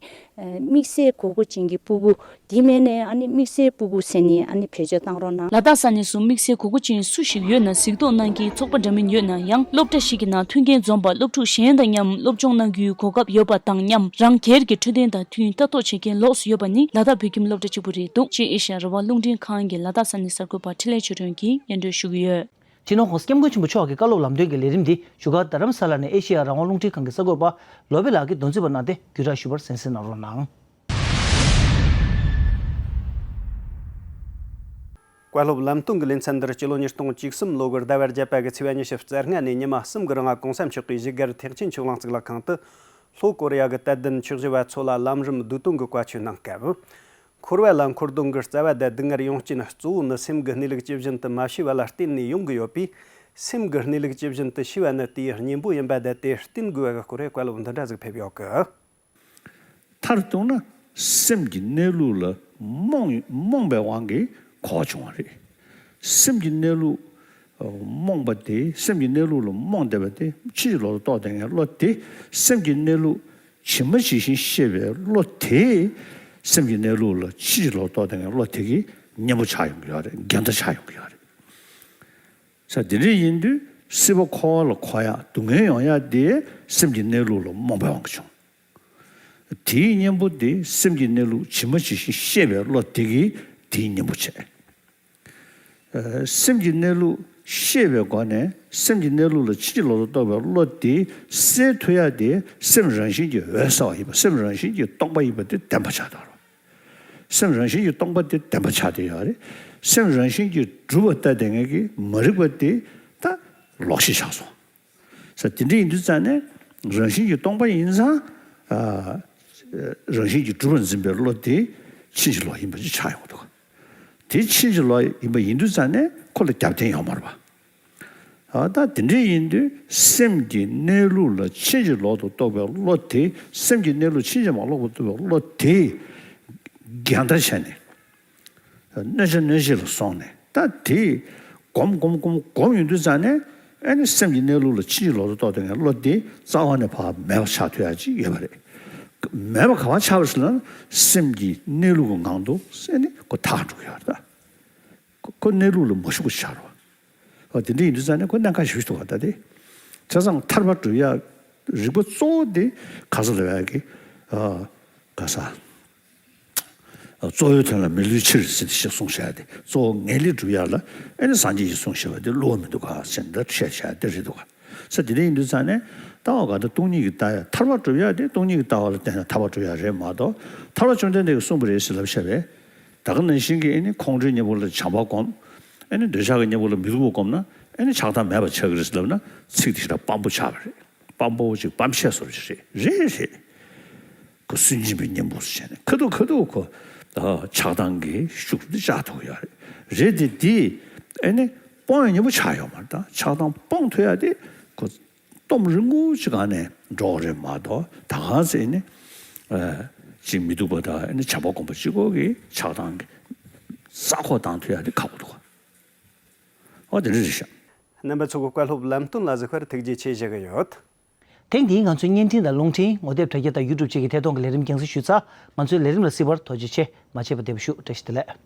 དམིགས་བསལ་དགོས་མཁོ་ཅན་གྱི་སྤུ་གུ་དེ་མེད་ནས་ཨ་ནི་དམིགས་བསལ་སྤུ་གུ་ཟེར་ནས་ཨ་ནི་བེད་སྤྱོད་བཏང་རོགས་གནང་། ལ་དྭགས་ས་གནས་སུ་དམིགས་བསལ་དགོས་མཁོ་ཅན་སུ་ཞིག་ཡོད་ན་གཟིགས་རྟོག་གནང་མཁན་ཚོགས་པ་འདྲ་མིན་ཡོད་ན་ཡང་སློབ་གྲྭ་ཞིག་གི་ནང་མཐུན་རྐྱེན་འཛོམས་པ་སློབ་ཕྲུག་གཞན་དང་མཉམ་སློབ་སྦྱོང་གནང་རྒྱུའི་གོ་སྐབས་ཡོད་པ་དང་མཉམ་རང་སྒེར་གྱི་འཕྲོད་བསྟེན་དང་མཐུན་ལྟ་རྟོག་བྱེད་མཁན་ལོགས་སུ་ཡོད་པ་ནི་ལ་དྭགས་བོད་ཁྱིམ་སློབ་གྲྭ་གཅིག་པུ་རེད་འདུག་ཅེས་ཨེ་ཤ་ཡ་རང་དབང་རླུང་འཕྲིན་ཁང་གི་ལ་དྭགས་ས་གནས་གསར་འགོད་པ་འཕྲིན་ལས་ཆོས་སྒྲོན་གྱིས་སྙན་སྒྲོན་ཞུ་གི་ཡོད། སྤྱི་ནོར་༸གོང་ས་༸སྐྱབས་མགོན་ཆེན་པོ་མཆོག་གི་བཀའ་སློབ་ལམ་སྟོན་གྱི་ལས་རིམ་འདི་བཞུགས་སྒར་རྡ་རམ་ས་ལ་ནས་ཨེ་ཤེ་ཡ་རང་དབང་རླུང་འཕྲིན་ཁང་གི་གསར་འགོད་པ་བློ་བྷེ་ལགས་ཀྱིས་དོན་ཚན་པ་གནང་སྟེ་བརྒྱུད་བསྒྲགས་ཞུས་པར་གསན་གཟིགས་གནང་རོགས་གནང་། བཀའ་སློབ་ལམ་སྟོན་གྱི་ལེ་ཚན་འདིར་སྤྱི་ལོ་ཉིས་སྟོང་བཅུ་གསུམ་ལོ་གི་ཟླ་བ་བརྒྱད་པ་གི་ཚེས་པ་ཉི་ཤུ་རྩ་ལྔ་ནས་ཉི་མ་གསུམ་གྱི་རིང་༸གོང་ས་མཆོག་གིས་བཞུགས་སྒར་ཐེག་ཆེན་ཆོས་གླིང་གཙུག་ལག་ཁང་དུ་ལྷོ་ཀོ་རི་ཡ་གི་དད་ལྡན་ཆོས་ཞུ་བ་ཚོ་ལ་ལམ་རིམ་བསྡུས་དོན་གྱི་བཀའ་ཆོས་གནང་སྐབས། འཁོར་བ་ལ་འཁོར་དོན་གྱི་རྩ་བ་དང་སྡུག་བསྔལ་ཡོང་རྐྱེན་གཙོ་བོ་ནི་སེམས་ཀྱི་གནས་ལུགས་ཇི་བཞིན་དུ་མ་ཤེས་པ་ལ་བརྟེན་ནས་ཡོང་གི་ཡོད་པས། སེམས་ཀྱི་གནས་ལུགས་ཇི་བཞིན་དུ་ཤེས་པ་ནི་དེའི་གཉེན་པོ་ཡིན་པ་དང་དེ་བསྟེན་དགོས་པ་གི་སྐོར་བཀའ་སློབ་འདི་འདྲ་ཟིག་ཕེབས་ཡོད་གི། མཐར་གཏུགས་ན་སེམས་ཀྱི་གནས་ལུགས་ལ་རྨོངས་རྨོངས་པའི་དབང་གིས་གོ་བྱུང་བ་རེད། སེམས་ཀྱི་གནས་ལུགས་ རྨོངས་པ་དེ་སེམས་ཀྱི་གནས་ལུགས་ལ་རྨོངས་བསྡད་པ་དེ་ཕྱིན་ཅི་ལོག་ཏུ་རྟོགས་བསྡད་མཁན་བློ་དེ་སེམས་ཀྱི་གནས་ལུགས་ཇི་མ་ཇི་བཞིན་ཤེས་པའི་བློ་དེ་སེམས་ཀྱི་གནས་ལུགས་ལ་ཕྱིན་ཅི་ལོག་ཏུ་རྟོགས་བསྡད་མཁན་བློ་དེ་གི་གཉེན་པོ་ཆགས་ཡོང་གི་ཡོད་རེད། འགལ་ཟླ་ཆགས་ཡོང་གི་ཡོད་རེད། ས་དེ་འདྲ་ཡིན་དུས་སྲིད་པ་འཁོར་བ་ལ་འཁོར་ཡག་སྡུག་བསྔལ་ཡོང་ཡག་དེ་སེམས་ཀྱི་གནས་ལུགས་ལ་རྨོངས་པའི་དབང་གིས་བྱུང་། དེའི་གཉེན་པོ་དེ་སེམས་ཀྱི་གནས་ལུགས་ཇི་མ་ཇི་བཞིན་ཤེས་པའི་བློ་དེ་གིས་དེའི་གཉེན་པོ་བྱས། སེམས་ཀྱི་གནས་ལུགས་ཤེས་པའི་སྒོ་ནས་སེམས་ཀྱི་གནས་ལུགས་ལ་ཕྱིན་ཅི་ལོག་ཏུ་རྟོགས་པའི་བློ་དེ་སེལ་ཐུབ་ཡག་དེ་སེམས་རང་བཞིན་གྱིས་འོད་གསལ་བ་ཡིན་པ། སེམས་རང་བཞིན་གྱིས་སྟོང་པ་ཡིན་པ་དེ་བདེན་པ་ཆགས་འགྲོ། སེམས་རང་བཞིན་གྱིས་སྟོང་པ་དེ་བདེན་པ་ཆགས་བསྡད་ཡོད་རེད། སེམས་རང་བཞིན་གྱིས་གྲུབ་པ་ལྟ་བསྡད་མཁན་གྱི་མ་རིག་པ་དེ་ད་ལོག་ཤེས་ཆགས་སོང་། ས་དེ་འདྲ་ཡིན་དུས་ཙང་ནས་རང་བཞིན་གྱིས་སྟོང་པ་ཡིན་ཙང་། ཨ། རང་བཞིན་གྱིས་གྲུབ་པར་འཛིན་པའི་བློ་དེ་ཕྱིན་ཅི་ལོག་ཡིན་པ་ཅིག་ཆགས་ཡོང་གི་འདུག་དེ་ཕྱིན་ཅི་ལོག་ཡིན་པ་ཡིན་དུས་ཙང་ནས་ཁོ་ལ་རྒྱབ་རྟེན་ཡོད་མ་རེད་པ། ཨ། ད་དེ་འདྲ་ཡིན་དུས་སེམས་ཀྱི་གནས་ལུགས་ལ་ཕྱིན་ཅི་ལོག་ཏུ་རྟོགས་པའི་བློ་དེ། སེམས་ཀྱི་གནས་ལུགས་ཕྱིན་ཅི་མ་ལོག་ཏུ་རྟོགས་པའི་བློ་དེ་རྒྱང་ལྟ་བྱས་ནས། གནོད་བྱ་གནོད་བྱེད་ལ་སོང་ནས་ད་དེ་སྒོམ་སྒོམ་སྒོམ་སྒོམ་ཡོང་དུས་ཙང་ནས། ཨ་ནི་སེམས་ཀྱི་གནས་ལུགས་ལ་ཕྱིན་ཅི་ལོག་ཏུ་རྟོགས་བསྡད་མཁན་བློ་དེ་རྩ་བ་ནས་ཕར་མེད་པ་ཆགས་ཐུབ་ཡག་ཅིག་ཡོད་པ་རེད། མེད་པ་ག་པར་ཆགས་པ་ཟེར་ན། སེམས་ཀྱི་གནས་ལུགས་ཀྱི་ངང་དུ་ཨ་ནི་ཁོ་དག་འགྲོ་གི་ཡོད་རེད་ད། ཁོ་ཁོ་གནས་ལུགས་ལ་མ་ཞུགས་པ་ཆགས་རེད་བ། ཨ། དེ་འདྲ་ཡིན་དུས་ཙང་ནས་ཁོ་གནད་འགག་ཞེ་པོ་ཞིག་འདུག་བ། ད་དེ་བྱས་ཙང་ཐར་པ་སྒྲུབ་ཡག་རིགས་པ་གཙོ་བོ་དེ་ག་ས་ལ་བས་ཀྱི། ཨ། ག་ས། གཙོ་བོའི་དོན་ལ་མི་བསླུ་ཕྱིར་ཟེར་ཏེ་ཞིག་གསུངས་བཞག་དེ། གཙོ་བོ་ངེས་ལེགས་སྒྲུབ་ཡག་ལ་ཨ་ནི་སངས་རྒྱས་ཀྱིས་གསུངས་བཞག་པ་དེ་བསླུ་བ་མི་འདུག་ག་ཟེར་ནས་ད་བཤད་བཞག་དེ་རེད་འདུག་ག། ས་དེ་འདྲ་ཡིན་དུས་ཙང་ནས་ད་འོ་ག་ད་སྟོང་ཉིད་ཀྱི་ལྟ་བ། ཐར་པ་སྒྲུབ་ཡག་དེ་སྟོང་ཉིད་ཀྱི་ལྟ་བ་ལ་བརྟེན་ནས་ཐར་པ་སྒྲུབ་ཡག་རེད་མ་གཏོགས། ཐར་པ་བཅོམ་ལྡན་འདས་ཀྱིས་གསུངས་པ་རེད་ཟེར་ལབ་བྱས་པས། ད་ག་ནང་བཞིན་གྱི་ཨ་ནི་ཁོང་ཁྲོའི་གཉེན་པོ་ལ་བྱམས་པ་སྒོམ། ཨ་ནི་འདོད་ཆགས་ཀྱི་གཉེན་པོ་ལ་མི་སྡུག་པ་སྒོམ་ན་ཨ་ནི་ཆགས་སྡང་མེད་པ་ཆགས་ཀྱི་རེད་ཟེར་ལབ་ན། ཚིག་དེ་ཞེ་དྲག་སྤམ་པོ་ཆགས་པ་རེད། སྤམ་པོ་ཅིག་སྤམ་ཤད་བཟོ་འདྲ་ཅིག་རེད། རེད་རེད། ཁོ་སུན་འབྱིན་པའི་གཉེན་པོ་ཟེར་བྱས་ནས་ཁ་ཐུག་ཁ་ཐུག་ཁོ། ཨ། ཆགས་སྡང་གི་ཤུགས་འདི་བཅག་ཐུབ་ཡོད་རེད། རེད་དེ་དེ་ཨ་ནི་སྤོང་ཡག་གཉེན་པོ་ཆགས་ཡོད་མ་རེད། ད་ཆགས་སྡང་སྤོང་ཐུབ་ཡག་དེ་ཁོ་སྟོབས་རིང་པོ་ཅིག་སྒང་ནས་འགྲོ་གི་རེད་མ་གཏོགས། ད་ག་ཚོད་ཨ་ནི། ཨ། ཅིག་མི་སྡུག་པ་དང་ཨ་ནི་བྱམས་པ་སྒོམ་པ་གཅིག་པོ་གིས་ཆགས་སྡང་གི་རྩ་ཁོག་བཏང་ཐུབ་ཡག་དེ་ཁག་པོ་འདུག་ག། ཨོ་དེ་འདྲ་རེད་ཤག། རྣམ་པ་ཚོ་གི་བཀའ་སློབ་ལམ་སྟོན་ལ་གཟིགས་པར་ཐུགས་རྗེ་ཆེ་ཞུ་གི་ཡོད། ཐེངས་འདིའི་ང་ཚོའི་བརྙན་འཕྲིན་དང་རླུང་འཕྲིན། ངོ་དེབ་དྲ་རྒྱ་དང་ཡུ་ཊུབ་བཅས་ཀྱི་ཐད་གཏོང་གི་ལས་རིམ་རྒྱང་སྲིང་ཞུས་ཚར། ང་ཚོའི་ལས་རིམ་ལ་གཟིགས་པར་ཐུགས་རྗེ་ཆེ། མ་ཆད་པར་བདེ་པོ་བཞུགས། བཀྲ་ཤིས་བདེ་ལེགས།